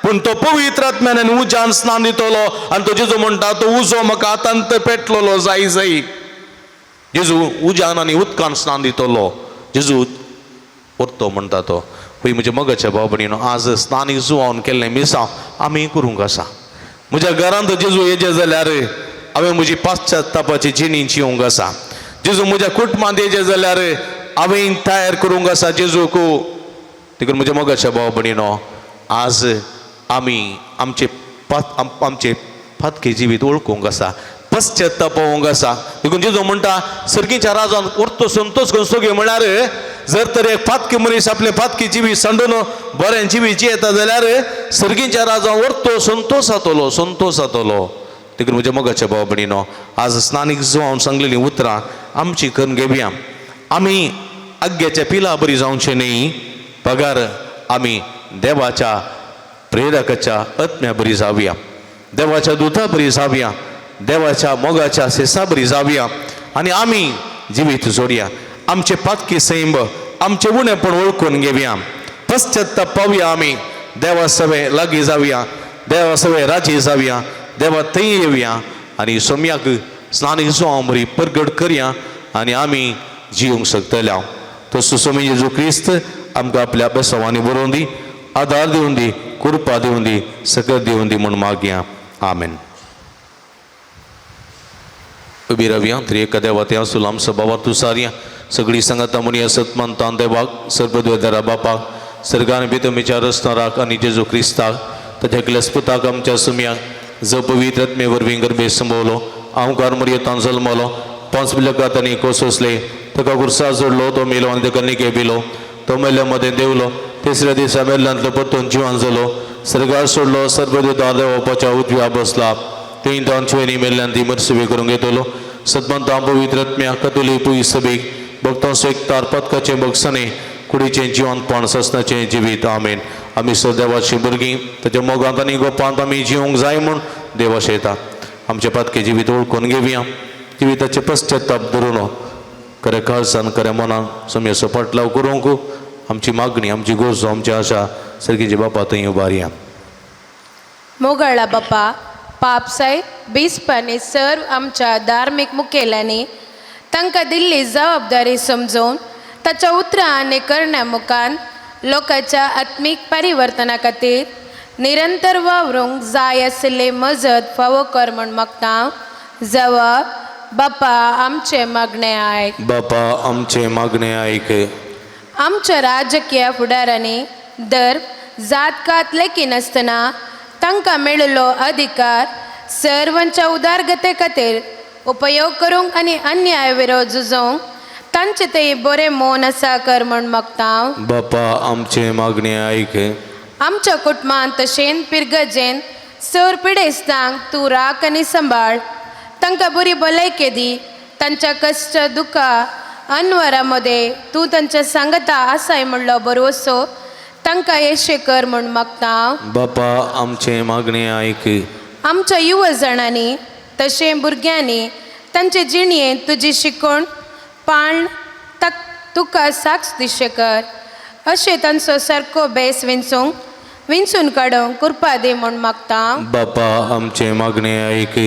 S2: पूण तो पवित्र आत्म्यान आनी उज्यान स्नान दितलो. आनी तो जेजू म्हणटा तो उजो म्हाका आतांत पेटलेलो जाय जाय. जेजू उज्यान आनी उदकान स्नान दितलो, जेजू परतो म्हणटा तो. पळय म्हज्या मोगाच्या भाव भयणीनो, आज स्नानीक जुवान केल्लें मिसांव आमी करूंक आसा. म्हज्या घरांत जेजू येजे जाल्यार हांवें म्हजी पाश्चातापाची जिणी जिवंक आसा. जेजू म्हज्या कुटुंबांत येजे जाल्यार हांवें तयार करूंक आसा जेजूक. देखून म्हज्या मोगाच्या भाव भयणीनो, आज आमी आमचे आमचे पातके जिवीत वळखूंक आसा, पश्चाताप पावोवंक आसा. देखून जेजू म्हणटा सर्गीच्या राजान उरतो संतोष करून सगळे म्हळ्यार जर तर एक पातकी मनीस आपले पातकी जिवीत सांडून बरें जिवीत जियेता जाल्यार सर्गीच्या राजान उरतो संतोष जातलो, संतोष जातलो. देखून म्हज्या मोगाच्या भाव भयणीनो, आज स्नानीक जावन सांगलेलीं उतरां आमची करून घेवया. आमी आग्याच्या पिला बरी जावचें न्ही, पगार आमी देवाच्या प्रेरकाच्या आत्म्या बरी जावया, देवाच्या दुता बरी जावया, देवाच्या मोगाच्या सेसा बरी जावया आनी आमी जिवीत जोडया. आमचे पातकी सैंब, आमचे उणेपण वळखून घेवया, पश्चाताप पावया, आमी देवा सवे लागीं जावया, देवा सवे राजी जावया, देवा थंय येवया आनी सोम्याक स्नानीक जावं बरी परगट करया आनी आमी जिवंक शकतल्या. तसो स्वामी जेजू क्रिस्त आमकां आपल्या बेसवांनी बरोवन दी, आदार दिवन दी, कृपा दिवन दी, सकत दिवन दी म्हूण मागया. आमेन. उबी रावया. त्रिएका देवा ते आसूल आमचो बाबा तूं सारया सगळी सांगाता म्हणया सतमंतान देवाक सर्वद्वेदरा बापाक सर्गान भितमीच्या रस्ताराक आनी जेजू क्रिस्ताक ताच्या क्लेस्पुताक आमच्या सुम्याक जो पवित्र आत्मे वरवीं गर्भे संभवलो, आमकार मरयेतान जल्मलो, 5 बिलकात आनी कोसोसले, ताका गुरसा जोडलो, तो मेलो आनी ताका निके पिलो, तो मेल्ल्या मदें देवलो, तिसऱ्या दिसा मेल्ल्यांतलो परतून जिवान जालो, सर्गार सोडलो, सर्वदुतार देवपाच्या उजव्या बसला, थंय तांचे मेल्ल्यान ती मरसुबी करूंक येतलो. सदमंता पवित्र आत्म्या कतोली पुई सभेक भक्तांचो एकतार पदकाचें भगसणें कुडीचें जिवंतपण ससनाचें जिवीत. आमेन. आमी सर देवाची भुरगीं, ताच्या मोगांत आनी गोपांत आमी जिवंक जाय म्हूण देव आशेता. आमचें पातकें जिवीत वळखून घेवया, जिविताचें पश्चाताप धरून खरें काळजान खऱ्या मनान सोम्याचो पाटलाव करूंक आमची मागणी, आमची गरजो, आमची आशा सर्गीचे बापा थंय उबारया.
S7: मोगाळा बापा, पापसाय बिस्पांनी सर्व आमच्या धार्मीक मुखेल्यांनी तांकां दिल्ली जबाबदारी समजून ताच्या उतरां आनी करण्या मुखान लोकांच्या आत्मीक परिवर्तना खातीर निरंतर वावरूंक जाय आशिल्ली मजत फावो कर म्हूण मागता. जवाब बापा आमचें मागणें आयक.
S2: बापा आमचें मागणें आयक.
S7: आमच्या राजकीय फुडारांनी दर जात लेखिनासतना तांकां मेळिल्लो अधिकार सर्वांच्या उदारगते खातीर उपयोग करूंक आनी अन्याय विरोध झुजोवंक तांचे ते बरें मौन आसा कर म्हूण मागता.
S2: बापा आमचें मागणें आयक.
S7: आमच्या कुटुंबांत तशेंच पिरगजेन सर पिडेस्तांक तूं राख आनी सांबाळ, तांकां बरी भलायकी दी, तांच्या कश्ट दुखा अनवरा मदें तूं तांच्या सांगता आसाय म्हणलो बरोसो तांकां येशे कर म्हूण मागता.
S2: बापा आमचें मागणें आयक.
S7: आमच्या युवा जाणांनी तशें भुरग्यांनी तांचे जिणेंत तुजी शिकवण पाळण तुका साक्ष दिशे कर, अशें तांचो सारको बेस विंचूंक विंचून काडूंक कृपा दी म्हूण मागता.
S2: बापा आमचें मागणें आयक.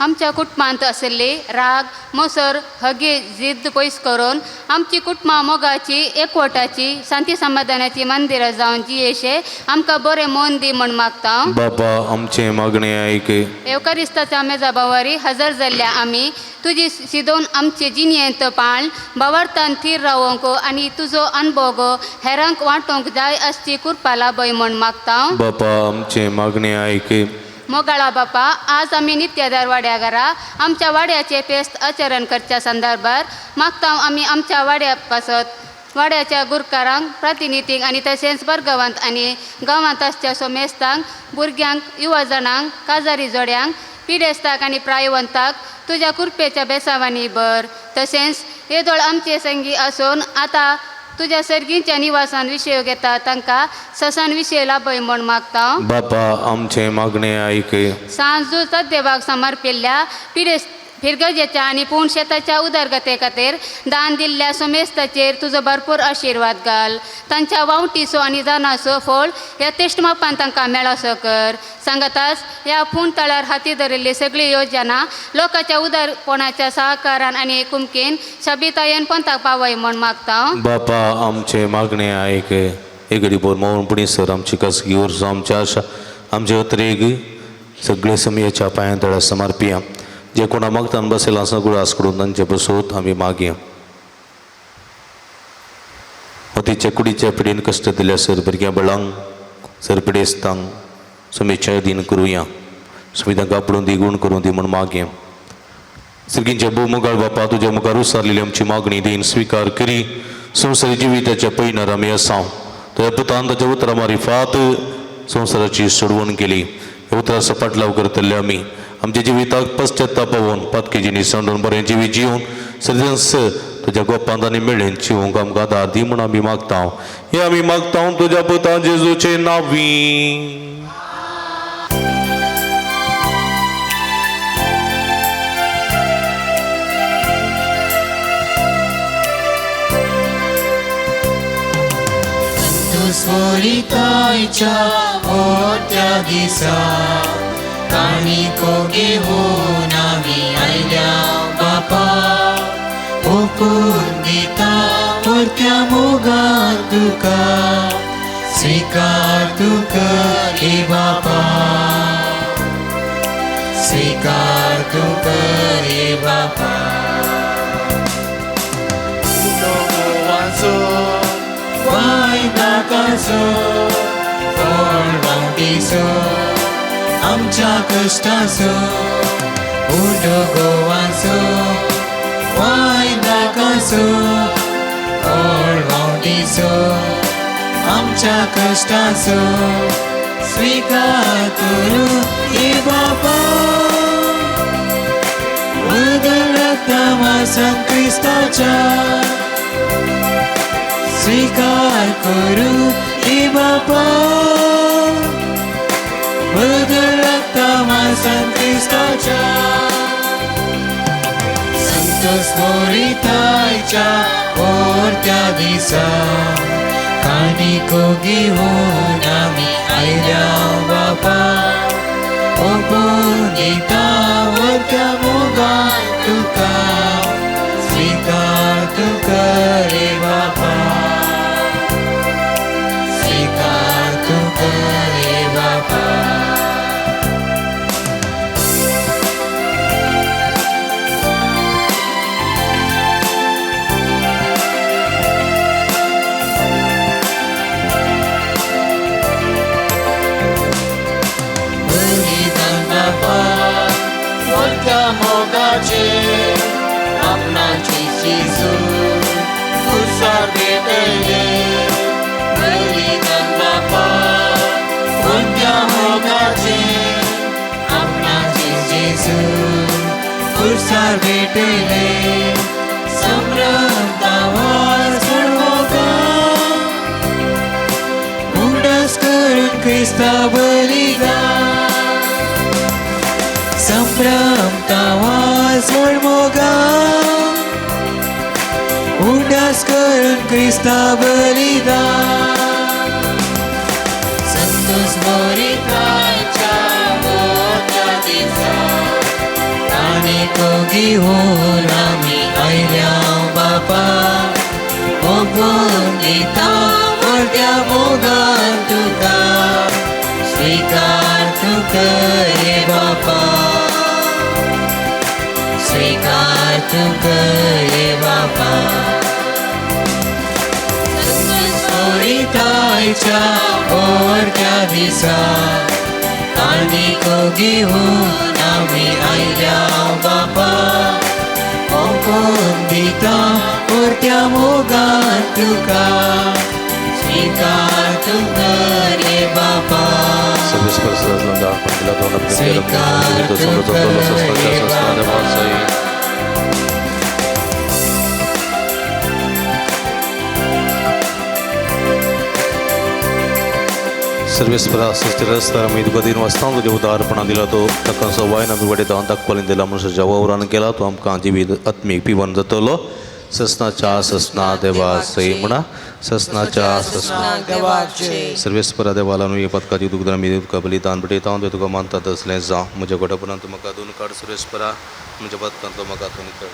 S8: आमच्या कुटुंबांत आशिल्ली राग मोसर हगी जिद्द पयस करून आमची कुटुंबां मोगाची एकवटाची शांती समाधानाची मंदिरां जावन जियेशे आमकां बरें मन दी म्हूण मागता.
S2: बापा आमचें मागणें आयक.
S8: येवकारिस्ताच्या मेजाबावारी हजर जाल्ल्या आमी तुजी सिदोवन आमचे जिणेंत पाळन बावार्थान थीर रावोंक आनी तुजो अणभोग हेरांक वांटोवंक जाय आसची कृपा लाभय म्हूण मागता.
S2: बापा आमचें मागणें आयक.
S8: मोगाळा बापा, आज आमी नित्यादार वाड्या घरा आमच्या वाड्याचे फेस्त आचरण करच्या संदर्भार मागता. आमी आमच्या वाड्या पासत वाड्याच्या गुरकारांक प्रतिनिधींक आनी तशेंच बरगांवांत आनी गांवांत आसच्या सोमेस्तांक भुरग्यांक युवा जाणांक काजारी जोड्यांक पिडेस्ताक आनी प्रायवंताक तुज्या कृपेच्या बेसावांनी भर. तशेंच येदोळ आमचे संगी आसून आतां तुज्या सर्गींच्या निवासान विशय घेता तांकां ससान विशय लाभय म्हूण मागता.
S2: बापा आमचें मागणें आयक.
S8: सांजू सद्देवाक समर्पिल्ल्या पिडेस्त फिरगजेच्या आनी पूण शेताच्या उदरगते खातीर दान दिल्ल्या सोमेस्ताचेर तुजो भरपूर आशिर्वाद घाल. तांच्या वावटीचो आनी दानाचो फळ ह्या तेश्ट मापान तांकां मेळसो कर. सांगतास ह्या पूण तळार हाती धरिल्ली सगळी योजना लोकांच्या उदारपणाच्या सहकारान आनी कुमकेन शबितायेन पंथाक पावय म्हूण मागता.
S2: बापा आमचें मागणें आयक. एगडी बोर मौन पुणी सर आमची कसगी उर्जो आमच्या आशा आमचे अत्रेग सगळे समयेच्या पांयां तळा समर्पिया. जे कोणा मागतान बसयला सगळो आस करून तांचे बसोत आमी मागया. मतीच्या कुडीच्या पिडीन कश्ट दिल्या सर भुरग्यां बळांक सर पिडेस्तांक सुमेच्या दीन करुया सुविधा कापडून दी गुण करूं दी म्हूण मागया. सिरगींच्या भोव मुगाळ बापा तुज्या मुखार उसारलेली आमची मागणी दीन स्विकार करी. संवसारी जिविताच्या पयणार आमी आसा तुज्या पुतान ताच्या उतरां मारिफात संवसाराची सोडवण केली. ह्या उतराचो पाटलाव करतले आमी आमच्या जिविताक पश्चाताप पावोवन पातकेजीनी सांडून बरें जिवीत जिवन सदस तुज्या गोपांत आनी मेळेन जिवंक आमकां आदार दी म्हूण आमी मागता. हे आमी मागता तुज्या पुतान जेजूचे नांवी.
S1: स्वरितायच्या मोठ्या दिसा काणिको घेऊन आमी आयल्या बापा ओपून दिता परत्या मोगान तुका स्विकार तुका रे बापा स्विकार तुका रे बापा. गोवाचो वायनाकाचो फळवांटीचो आमच्या कश्टाचो उडो गोवाचो वायनाकाचो फळवांटीचो आमच्या कश्टाचो स्विकार करू रे बापा बदल रक्तमासान क्रिस्ताच्या स्वीकार करू रे बापा बदल रक्तमासान क्रिस्ताच्या. संतोष मोरितायच्या ओरत्या दिसा काणिको घेऊन आमी आयल्या बापा ओपून दिता वरत्या मोगान तुका स्विकार तुका रे बापा स्विकार तुका रे बापा. बलिदान बापा मोठ्या मोगाचे आपणाची जेजू कुर्सार भेटले. बलिदान बापा मोठ्या मोगाचे आपणाची जेजू कुर्सार भेटले. संभ्रमतावर मोगा उगडास करून क्रिस्ता बलिदान संभ्रमतावर मोगा उगडास करून क्रिस्ता बलिदान. संतोष मोरितायच्या मोठ्या दिसा काणिको घेऊन आमी आयल्या बापा ओपून दिता मोठ्या मोगान तुका स्विकार तुका रे बापा स्विकार तुका रे बापा. मोरितायच्या मोठ्या दिसा काणिको घेऊन आमी आयल्या बापा ओपून दिता मोठ्या मोगान तुका स्विकार तुका रे बापा स्विकार तुका रे बापा.
S2: सर्वेस्परा रस्तार आमी तुका दिन वाचता तुज्या उदारपणान दिला तो ताका वायन आमी वाडयता दाखवालीन दिला मनशाच्या वावरान केला तो आमकां जिवीत आत्मीक पिवन जातलो. ससनाच्या ससना देवा सई म्हणा ससनाच्या ससना
S5: देवाचे.
S2: सर्वेस्परा देवाला न्हू पदकाची तुका आमी तुका बलिदान भेटयता तुवें तुका मानता तसलें जावं. म्हज्या गोठपणान तूं म्हाका दोन काड सर्वेस्परा म्हज्या पदकांतलो म्हाका तूं नितळ.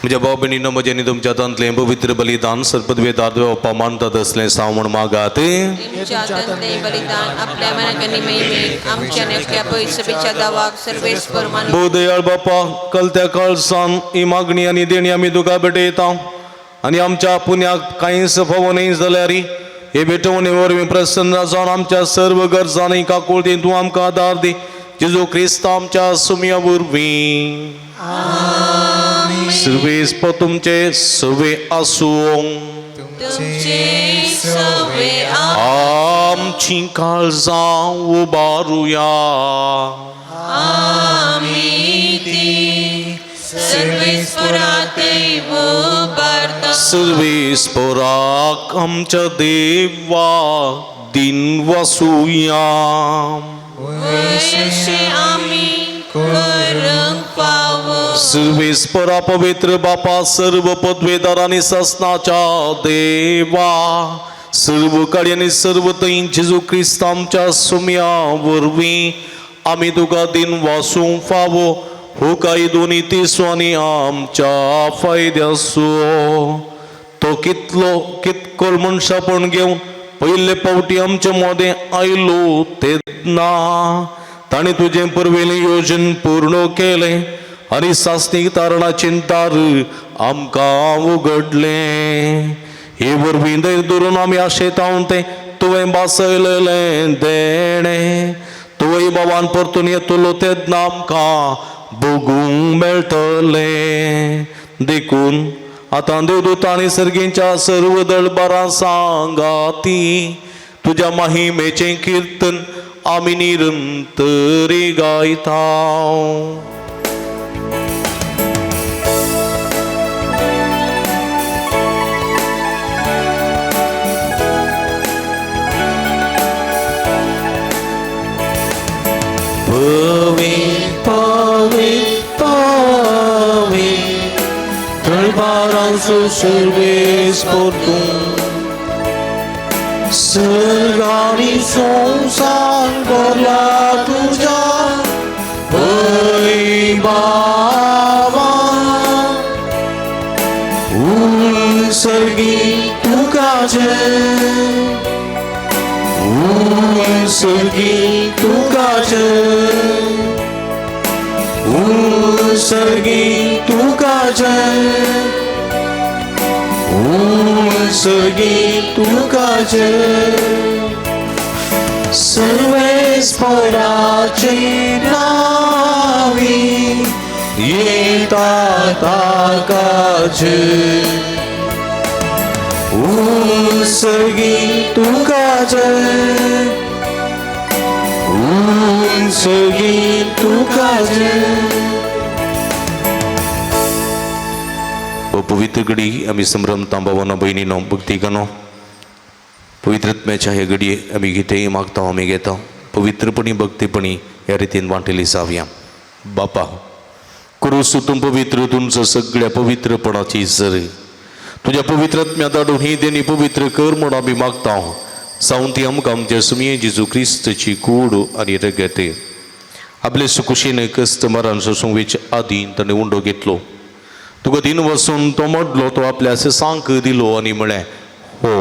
S2: म्हज्या भाव भयणीनो, म्हजें आनी तुमच्या हातांतलें पवित्र बलिदान सर्पदवेदार देवपा मानतात असलें साव म्हूण मागात.
S5: तुमच्या हातांतलें बलिदान आपल्या मनाक आनी महिमेक आमच्या नेटक्या पयसबीच्या दावाक सर्वेस्पर मानून.
S2: भोवदयाळ बापा, कलत्या काळसान ही मागणी आनी देणी आमी तुका भेटयता आनी आमच्या पुण्याक कांयच फावो न्हय जाल्यार हे भेटवणे वरवीं प्रसन्न जावन आमच्या सर्व गरजांनी काकुळतीन तूं आमकां आदार दी. जेजू क्रिस्त आमच्या सुमया वरवीं. सर्वेस्पर तुमचे सवे आसूं.
S5: तुमचे सवे.
S2: आमची काळजां उबारुया.
S5: आमी ती सर्वेस्परातय उबारता.
S2: सर्वेस्पराक आमच्या देवा दिन वसुया.
S5: वयशे आमी करूंक फावो.
S2: सर्वेस्परा पवित्र बापा, सर्व पदवेदार आनी ससनाच्या देवा, सर्व काळी आनी सर्व थंय जेजू क्रिस्त आमच्या सुमया वरवीं आमी तुका दिन वासूंक फावो. हो काय दोनी तिसो आनी आमच्या फायद्यासो तो कितलो कितकोल मनशापण घेवन पयले पावटी आमच्या मोदें आयलो तेन्ना ताणें तुजें पुर्वेलें योजन पूर्ण केलें आनी सासणीक तारणाचें दार आमकां उगडलें. हे वरवीं धैर्य धरून आमी आशेतावन तें तुवें भासयलेलें देणें तुवें बाबान परतून येतलो तेन्ना आमकां भोगूंक मेळटलें. देखून आतां देवदूतांनी सर्गींच्या सर्व दळबारां सांगाती तुज्या महिमेचें किर्तन आमी निरंतरी गायता. दळबारांचो सर्वेस्पर तूं, सर्ग आनी संवसार भरला तुज्या वैभवान. उत्सर्गी तुका जय, उत्सर्गी तुका जय, उत्सर्गी तुका जय, उत्सर्गी तुका जय. सर्वेस्पराचे नावी येता ताका जय, उत्सर्गी तुका जय, उत्सर्गी तुका जय. पवित्र घडी आमी संभ्रमता भावानो भयणीनो भक्तिकानो, पवित्र आत्म्याच्या हे घडये आमी कितेंय मागता आमी घेता पवित्रपणी भक्तीपणी ह्या रितीन वांटेली जावया. बापा, क्रूस तूं पवित्र तुमचो सगळ्या पवित्रपणाची सर तुज्या पवित्र आत्म्या धाडून ही देणी पवित्र कर म्हूण आमी मागता. सावंती आमकां आमच्या सुमये जेजू क्रिस्तची कूड आनी रगत. आपले सुकुशीन कस्त मरण सोसूंक वेचे आदीं ताणें उंडो घेतलो. तुका दिन वसून तो मोडलो, तो आपल्या सांक दिलो आनी म्हळें, हो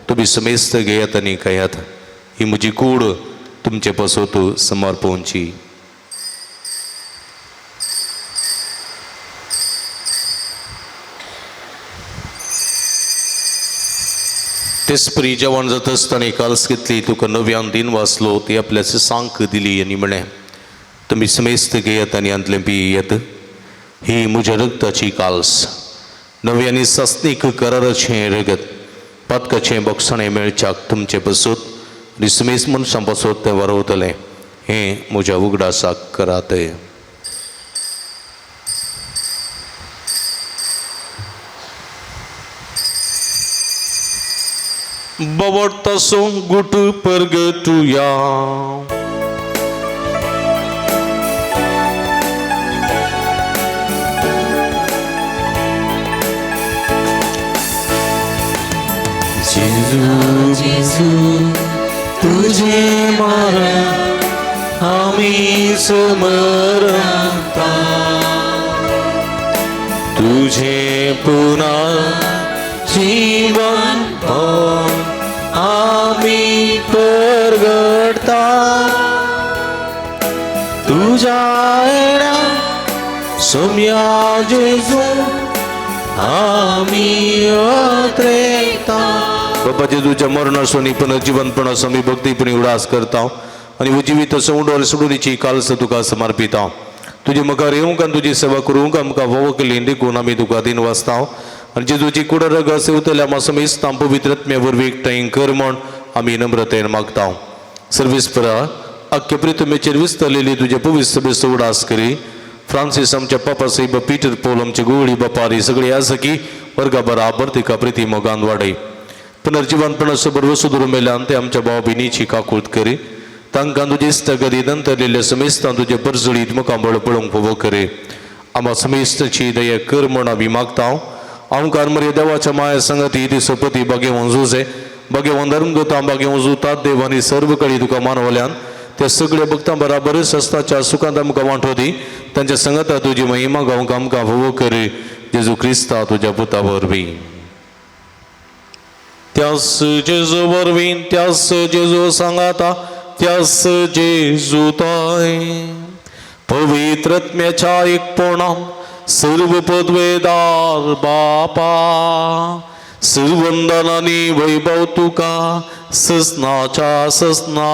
S2: तुमी समेस्त घेयात आनी खायात, ही म्हजी कूड तुमचे पासत समर्पणची. तेसपरी जेवण जाता आसतना काल्स घेतली, तुका नव्यान दिन वाचलो, ती आपल्या सांक दिली आनी म्हळें, तुमी समेस्त घेयात आनी हांतलें पियेत, ही म्हज्या रगताची काल्स, नवी आनी सासणीक कराराचें रगत, पातकाचें बोगसाणें मेळच्याक तुमचे पासत आनी समेस्त मनशां पासत तें वारवतलें. हें म्हज्या उगडासाक करात. बवडतासो गुट परगटुया.
S1: जेजू जेजू तुझे मरण आमी समरता,
S2: तुझे पुन्हा जीवनपण आमी परगडता तुझ्या येण्या सोम्या जेजू आमी अत्रेता. बाबा जेजूच्या मरणाचो आनी पुनर्जीवनपणाचो आमी भक्तीपणी उडास करता आनी उजिवीत सवंडोर सोडूनीची कालस तुका समर्पिता. तुजे मुखार येवंक आनी तुजी सेवा करूंक आमकां फावो केली देखून आमी तुका दिन वाचता आनी जेजूची कुड रगत सेवतल्या आमकां समेस्तां पवित्र आत्म्या वरवीं एकठांय कर म्हण आमी नम्रतेन मागता. सर्वेस्परा आख्खे प्रितमेचेर विस्तरलेली तुजे पवित्र सभेचो उडास करी. फ्रांसीस आमच्या पापा साहेब पीटर पौल आमचे गोवळी बापारी सगळे आसकी वर्गा बराबर तिका प्रिती मोगान वाडय. पुनर्जीवनपणाचो बरवसो धरून मेल्यान ते आमच्या भाव भयणीची काकूत करी. तांकां तुजे इश्टागती नंतरलेल्या समेस्तां तुजे परजळीत मुखामळ पळोवंक फावो करी. आमकां समेस्ताची दया कर म्हण आमी मागता. आमकां मरे देवाच्या माया संगती ती सोपती बागेवन जुजे बागेवन धर्मदूतां बागेवन जुतात देव आनी सर्व कडी तुका मानवल्यान त्या सगळ्या भक्तां बराबर सस्ताच्या सुखांत आमकां वांटो दी. तांच्या संगता तुजी महिमा गावंक आमकां फावो करी. जेजू क्रिस्ता तुज्या पुता वरवीं. त्यास जेजू वरवीं त्यास जेजू सांगाता त्यास जेजू ताय पवित्र आत्म्याच्या एकपणा सर्व पदवेदार बापा सर्वंदनानी वैभव तुका ससनाच्या ससना.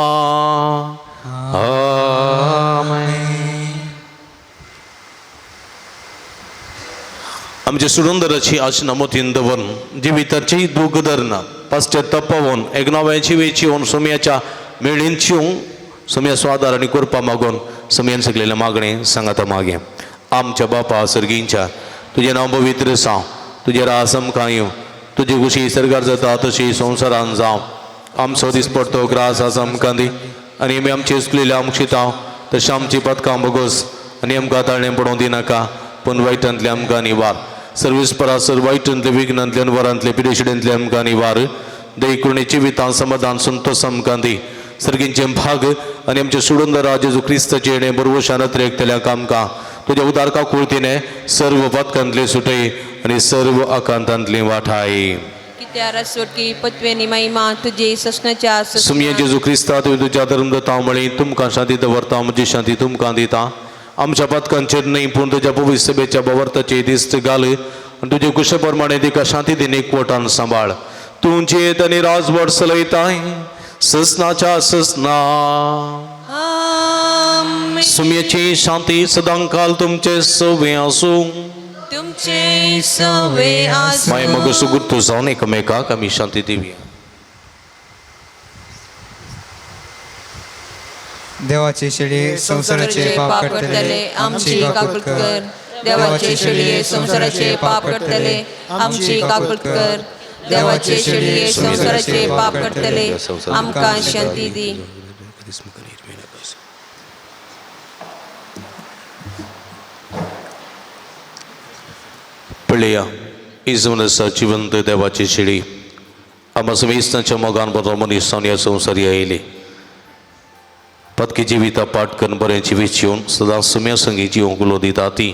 S2: आमेन. आमच्या सुरंदराची आशना मोतीन दवरून जिविताची दूख धरना पाश्चात तपावन एकनाव्याची वेची होऊन सोम्याच्या मेळींची सोम्या स्वादार आनी कृपा मागून सोम्यान सगळेलें मागणें सांगाता मागे. आमच्या बापा सर्गींच्या तुजें नांव पवित्र जावं, तुजें रास आमकां येवं, तुजी खुशी सर्गार जाता तशी संवसारान जावं. आमचो दिसपडतो ग्रास आसा आमकां दी आनी आमी आमचे चुकलेले आमकां शितां तशें आमची पदकां बोगस आनी आमकां ताळणें पडोवंक दिनाका पूण वायटांतलें आमकां निवार. सर्वेस्परा सर वायटांतले विघ्नांतले अनवरांतले पिडेशिडेंतले आमकां निवार. दैकुणेची जिवितां समाधान संतोष आमकां दी. सर्गींचे भाग आनी आमचे सुडंदरा जेजू क्रिस्ताचे येणे बरवशान अत्रेकतल्या आमकां तुज्या उदार काकुळतीने सर्व पातकांतले सुटय आनी सर्व आकांतांतली वाठाय.
S5: कित्यार सुटकी पत्वेनी महिमा तुजी ससनाच्या
S2: सुमये जेजू क्रिस्ता तुवें तुज्या धर्मदतां म्हळी तुमकां शांती दवरता म्हजी शांती तुमकां दिता. आमच्या पातकांचेर न्हय पूण तुज्या पवित्र सभेच्या बवर्ताचे दिस्त घाल आनी तुजे कुशे प्रमाणे तिका शांती दिन एकवटान सांबाळ. तूं जियेत आनी राजवट चलयताय ससनाच्या ससना. सुमयेची शांती सदांकाल तुमचे सवे आसूं.
S5: तुमचे सवे आसूं.
S2: माय मग सुगुर्त जावन एकमेकाक आमी शांती दिवया.
S1: देवाचे शेळये संवसाराचे पाप काडटले आमची काकूत कर.
S5: देवाचे शेळये संवसाराचे पाप काडटले आमची काकूत कर. देवाचे शेळये संवसाराचे पाप काडटले आमकां शांती दी.
S2: पळया इजवनसा जिवंत देवाची शेळी आम्हा समेस्तांच्या मोगान बरो मनीस जावन ह्या संवसारी आयली. पदकी जिविता पाठ करून बरें जिवीत जिवन सदां सुम्या संगी जिवंक उलो दिता ती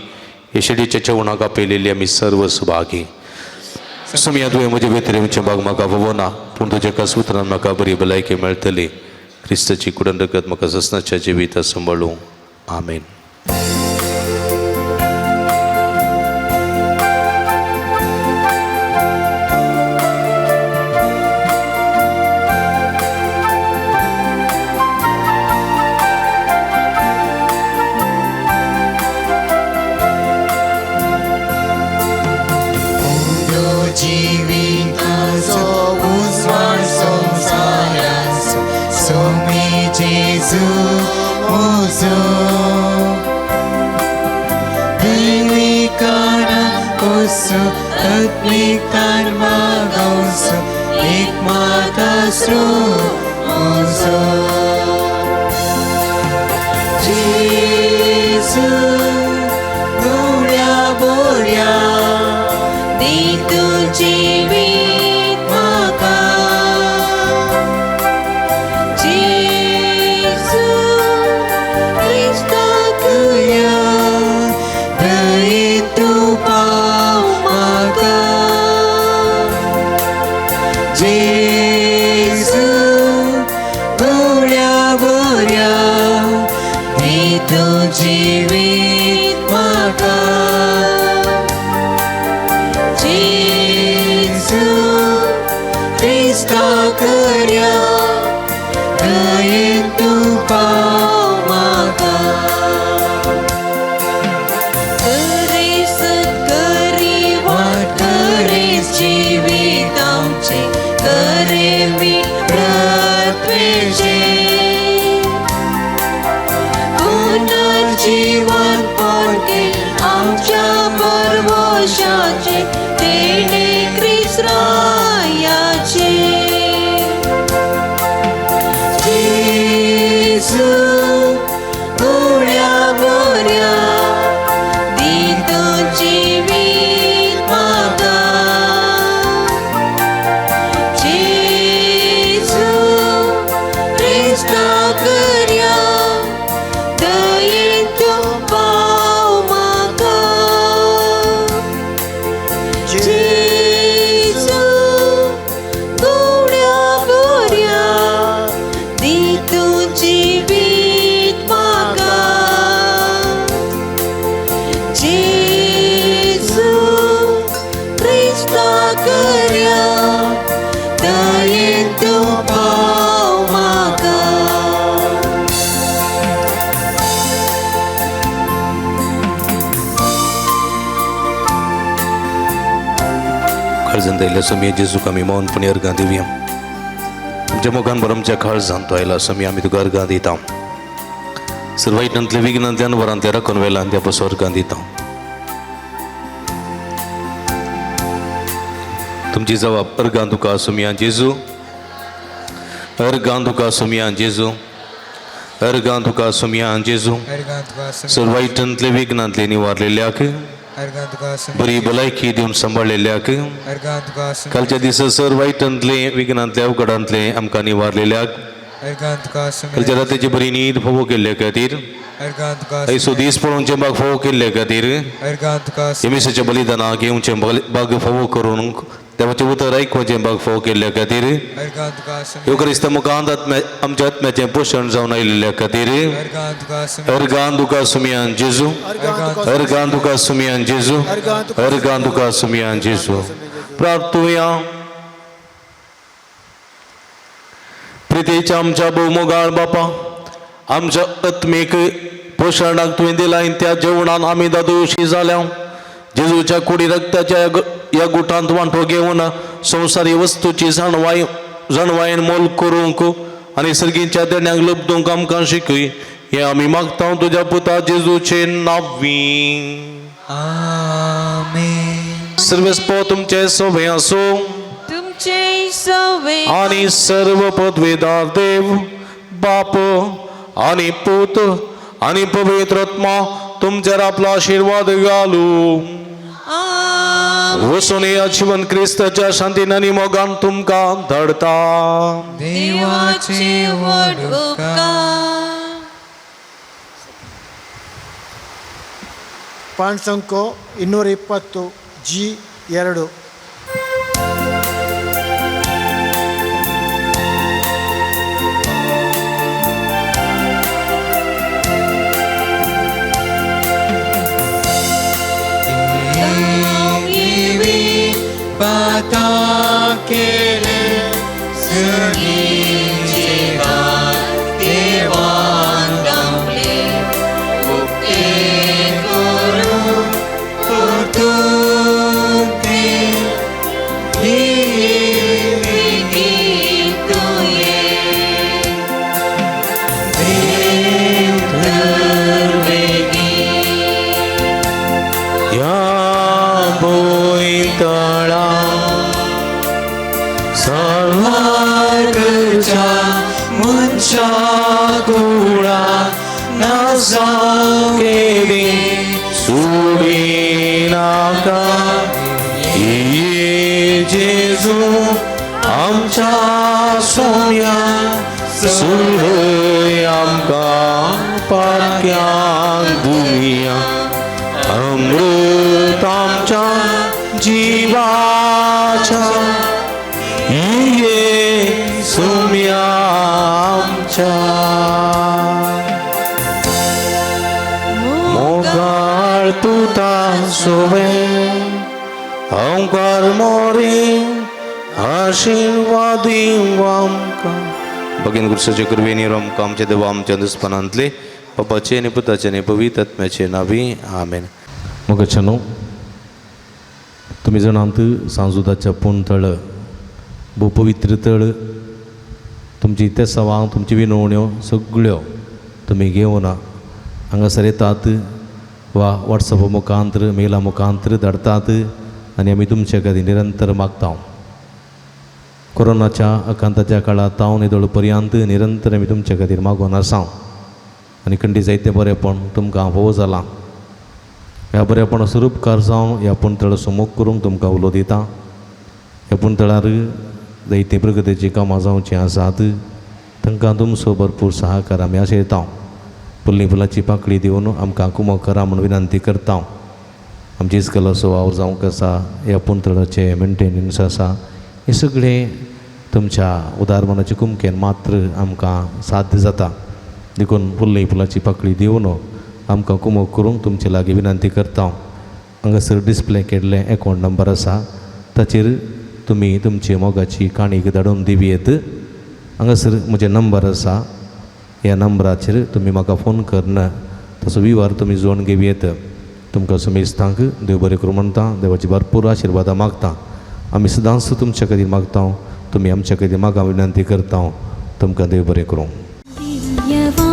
S2: हे शेळीच्या जेवणाक आपयलेली आमी सर्व सुभागी. सुम्या तुवें म्हजे भितर येवचें भाग म्हाका फावो ना पूण तुज्या कसुत्रान म्हाका बरी भलायकी मेळटली. क्रिस्ताची कुडन रगत म्हाका ससनाच्या जिविता सांबाळूं. आमेन.
S1: Jesu, Christa,
S5: बोऱ्या दी तूं जिवीत म्हाका जेजू क्रिस्ता कर्या दयेन तूं पाव म्हाका करे सत्करी वाट करे जिवीत आमचें करे मीठ पृथ्वेचें पुनर्जीवन पोरकें आमच्या परवशाचें तेणें क्रिस्त्रायाचें जेजू गुण्या बोऱ्या दी तूं जिवीत म्हाका जेजू क्रिस्ता कर्या दयेन तूं पाव म्हाका जेजू गुण्या बोऱ्या दी तूं जिवीत म्हाका जेजू क्रिस्ता कर्या दयेन तूं पाव म्हाका.
S2: काळजांत आयिल्ल्या स्वामी जेजूक आमी मौनपणी अर्गां दिवया. आमच्या मोगान बरो आमच्या काळजांत तो आयला स्वामी, आमी तुका अर्गां दिता. सर्वायटांतले विघ्नांतल्यान वरांतल्या राखून वेल्यान त्या पासून अर्गां दिता. तुमची जबाब अर्गां तुका स्वामी जेजू, अर्गां तुका स्वामी जेजू, अर्गां तुका स्वामी जेजू.
S1: अर्गां तुका सुमया.
S2: सर्वायटांतले विघ्नांतले निवारलेल्याक,
S1: अर्गां तुका सुमया.
S2: बरी भलायकी दिवन सांबाळलेल्याक,
S1: अर्गां तुका सुमया.
S2: कालच्या दिसा सर वायटांतले विघ्नांतले अवघडांतले आमकां निवारलेल्याक,
S1: अर्गां तुका सुमया.
S2: कालच्या रातीची बरी न्हीद फावो केल्ले खातीर,
S1: अर्गां तुका
S2: ऐसो
S1: सुमया.
S2: दीस पळोवचें बाग फावो केल्ले खातीर,
S1: अर्गां तुका सुमया.
S2: यमिसाच्या बलिदानाक येवचें बाग फावो करून देवाचें उतर आयकुपाचें बाग फावो केल्ले खातीर,
S1: अर्गां तुका सुमया.
S2: ह्यो क्रिस्त मुखांत आमच्या आत्म्याचें पोशण जावन आयिल्ल्या खातीर
S1: अर्गां तुका सुमया.
S2: अर्गां तुका सुमयान जेजू, अर्गां तुका सुमयान जेजू, अर्गां तुका सुमयान जेजू. प्रार्थुया. प्रितीच्या आमच्या भोवमोगाळ बापा, आमच्या आत्मीक पोशणाक तुवें दिलां त्या जेवणान आमी दादोशी जाल्या. जेजूच्या कुडी रक्ताच्या ह्या गुटांत वांटो घेवन संवसारी वस्तूची जाणवायेन मोल करूंक आनी सर्गीच्या देण्याक लब्दूंक आमकां शिकय, हें आमी मागता तुज्या पुता जेजूचे नांवी.
S1: आमेन.
S2: सर्वेस्पो तुमचे सोबे आसूं
S5: तुमचे सवे
S2: आनी सर्व पदवेदार देव बाप आनी पूत आनी पवित्र आत्मा तुमचेर आपलो आशिर्वाद घालू. वचून या जिवन क्रिस्ताच्या शांतीन आनी मोगान तुमकां धाडता.
S5: देवाचे व्हड उपकार.
S9: ಪಾಂಡ್ಸಂಕೋ 220 G2.
S1: पाताकेले सगळीचे दार देवान
S5: दामले उक्ते करून
S1: परतून ते
S5: वेगीं तुवें
S1: देव तर वेगीं
S2: ह्या भुंयतळा
S1: सारच्या मनशा कुळा नाजावं
S2: सुडिनाका ये जेजू आमच्या सोम्या सुरय आमकां पाक्यान दुनिया अमृत आमच्या जिवाच्या ये सुम्या आमच्या. पुता सोवे ओंकार मोरी आशीर्वादी आमकां. भगिनी गुरुसाचे कृपेन आमकां आमच्या देवा आमच्या दुस्पनांतले पप्पाचे आनी पुताचे आनी पवित्र आत्म्याचे नावी आमेन. मोगाच्यानो, तुमी जाणात सांजुदाच्या पूण तळ भोव पवित्र तळ. तुमची तेसावां, तुमची विनवण्यो सगळ्यो तुमी घेवन हांगासर येतात वा वॉट्सॅपा मुखांतर मेला मुखांतर धाडटात आनी आमी तुमचे खातीर निरंतर मागता. कोरोनाच्या आकांताच्या काळांत हांव निदळ पर्यंत निरंतर आमी तुमचे खातीर मागून आसा आनी खंडी जायतें बरेंपण तुमकां भोव जालां. ह्या बरेपणाचो उपकार जावन ह्या पुणतळ सुमूक करूंक तुमकां उलो दिता. ह्या पुणतळार जायतीं प्रगतीचीं कामां जावचीं आसात, तांकां तुमचो भरपूर सहाकार आमी आशयता. फुल्ली फुलाची पाकळी दिवन आमकां कुमक करा म्हूण विनंती करता. आमची इस्कलाचो वावर जावंक आसा, ह्या पुणतळाचें मेंटेनन्स आसा, हें सगळें तुमच्या उदार मनाचे कुमकेन मात्र आमकां साध्य जाता. देखून फुल्ली फुलाची पाकळी दिवन आमकां कुमक करूंक तुमचे लागीं विनंती करता. हांगासर डिस्प्ले केल्लें एकावंट नंबर आसा, ताचेर तुमी तुमची मोगाची काणीक धाडून दिवयेत. हांगासर म्हजें नंबर आसा, ह्या नंबराचेर तुमी म्हाका फोन करून तसो विवर तुमी जोडून घेवयेत. तुमकां सुमेस्तांक देव बरें करूं म्हणटा, देवाची भरपूर आशिर्वादां मागता. आमी सदांच तुमच्या खातीर मागता, तुमी आमच्या खातीर मागा विनंती करता. तुमकां देव बरें करूं.
S10: दिव्यवाणी.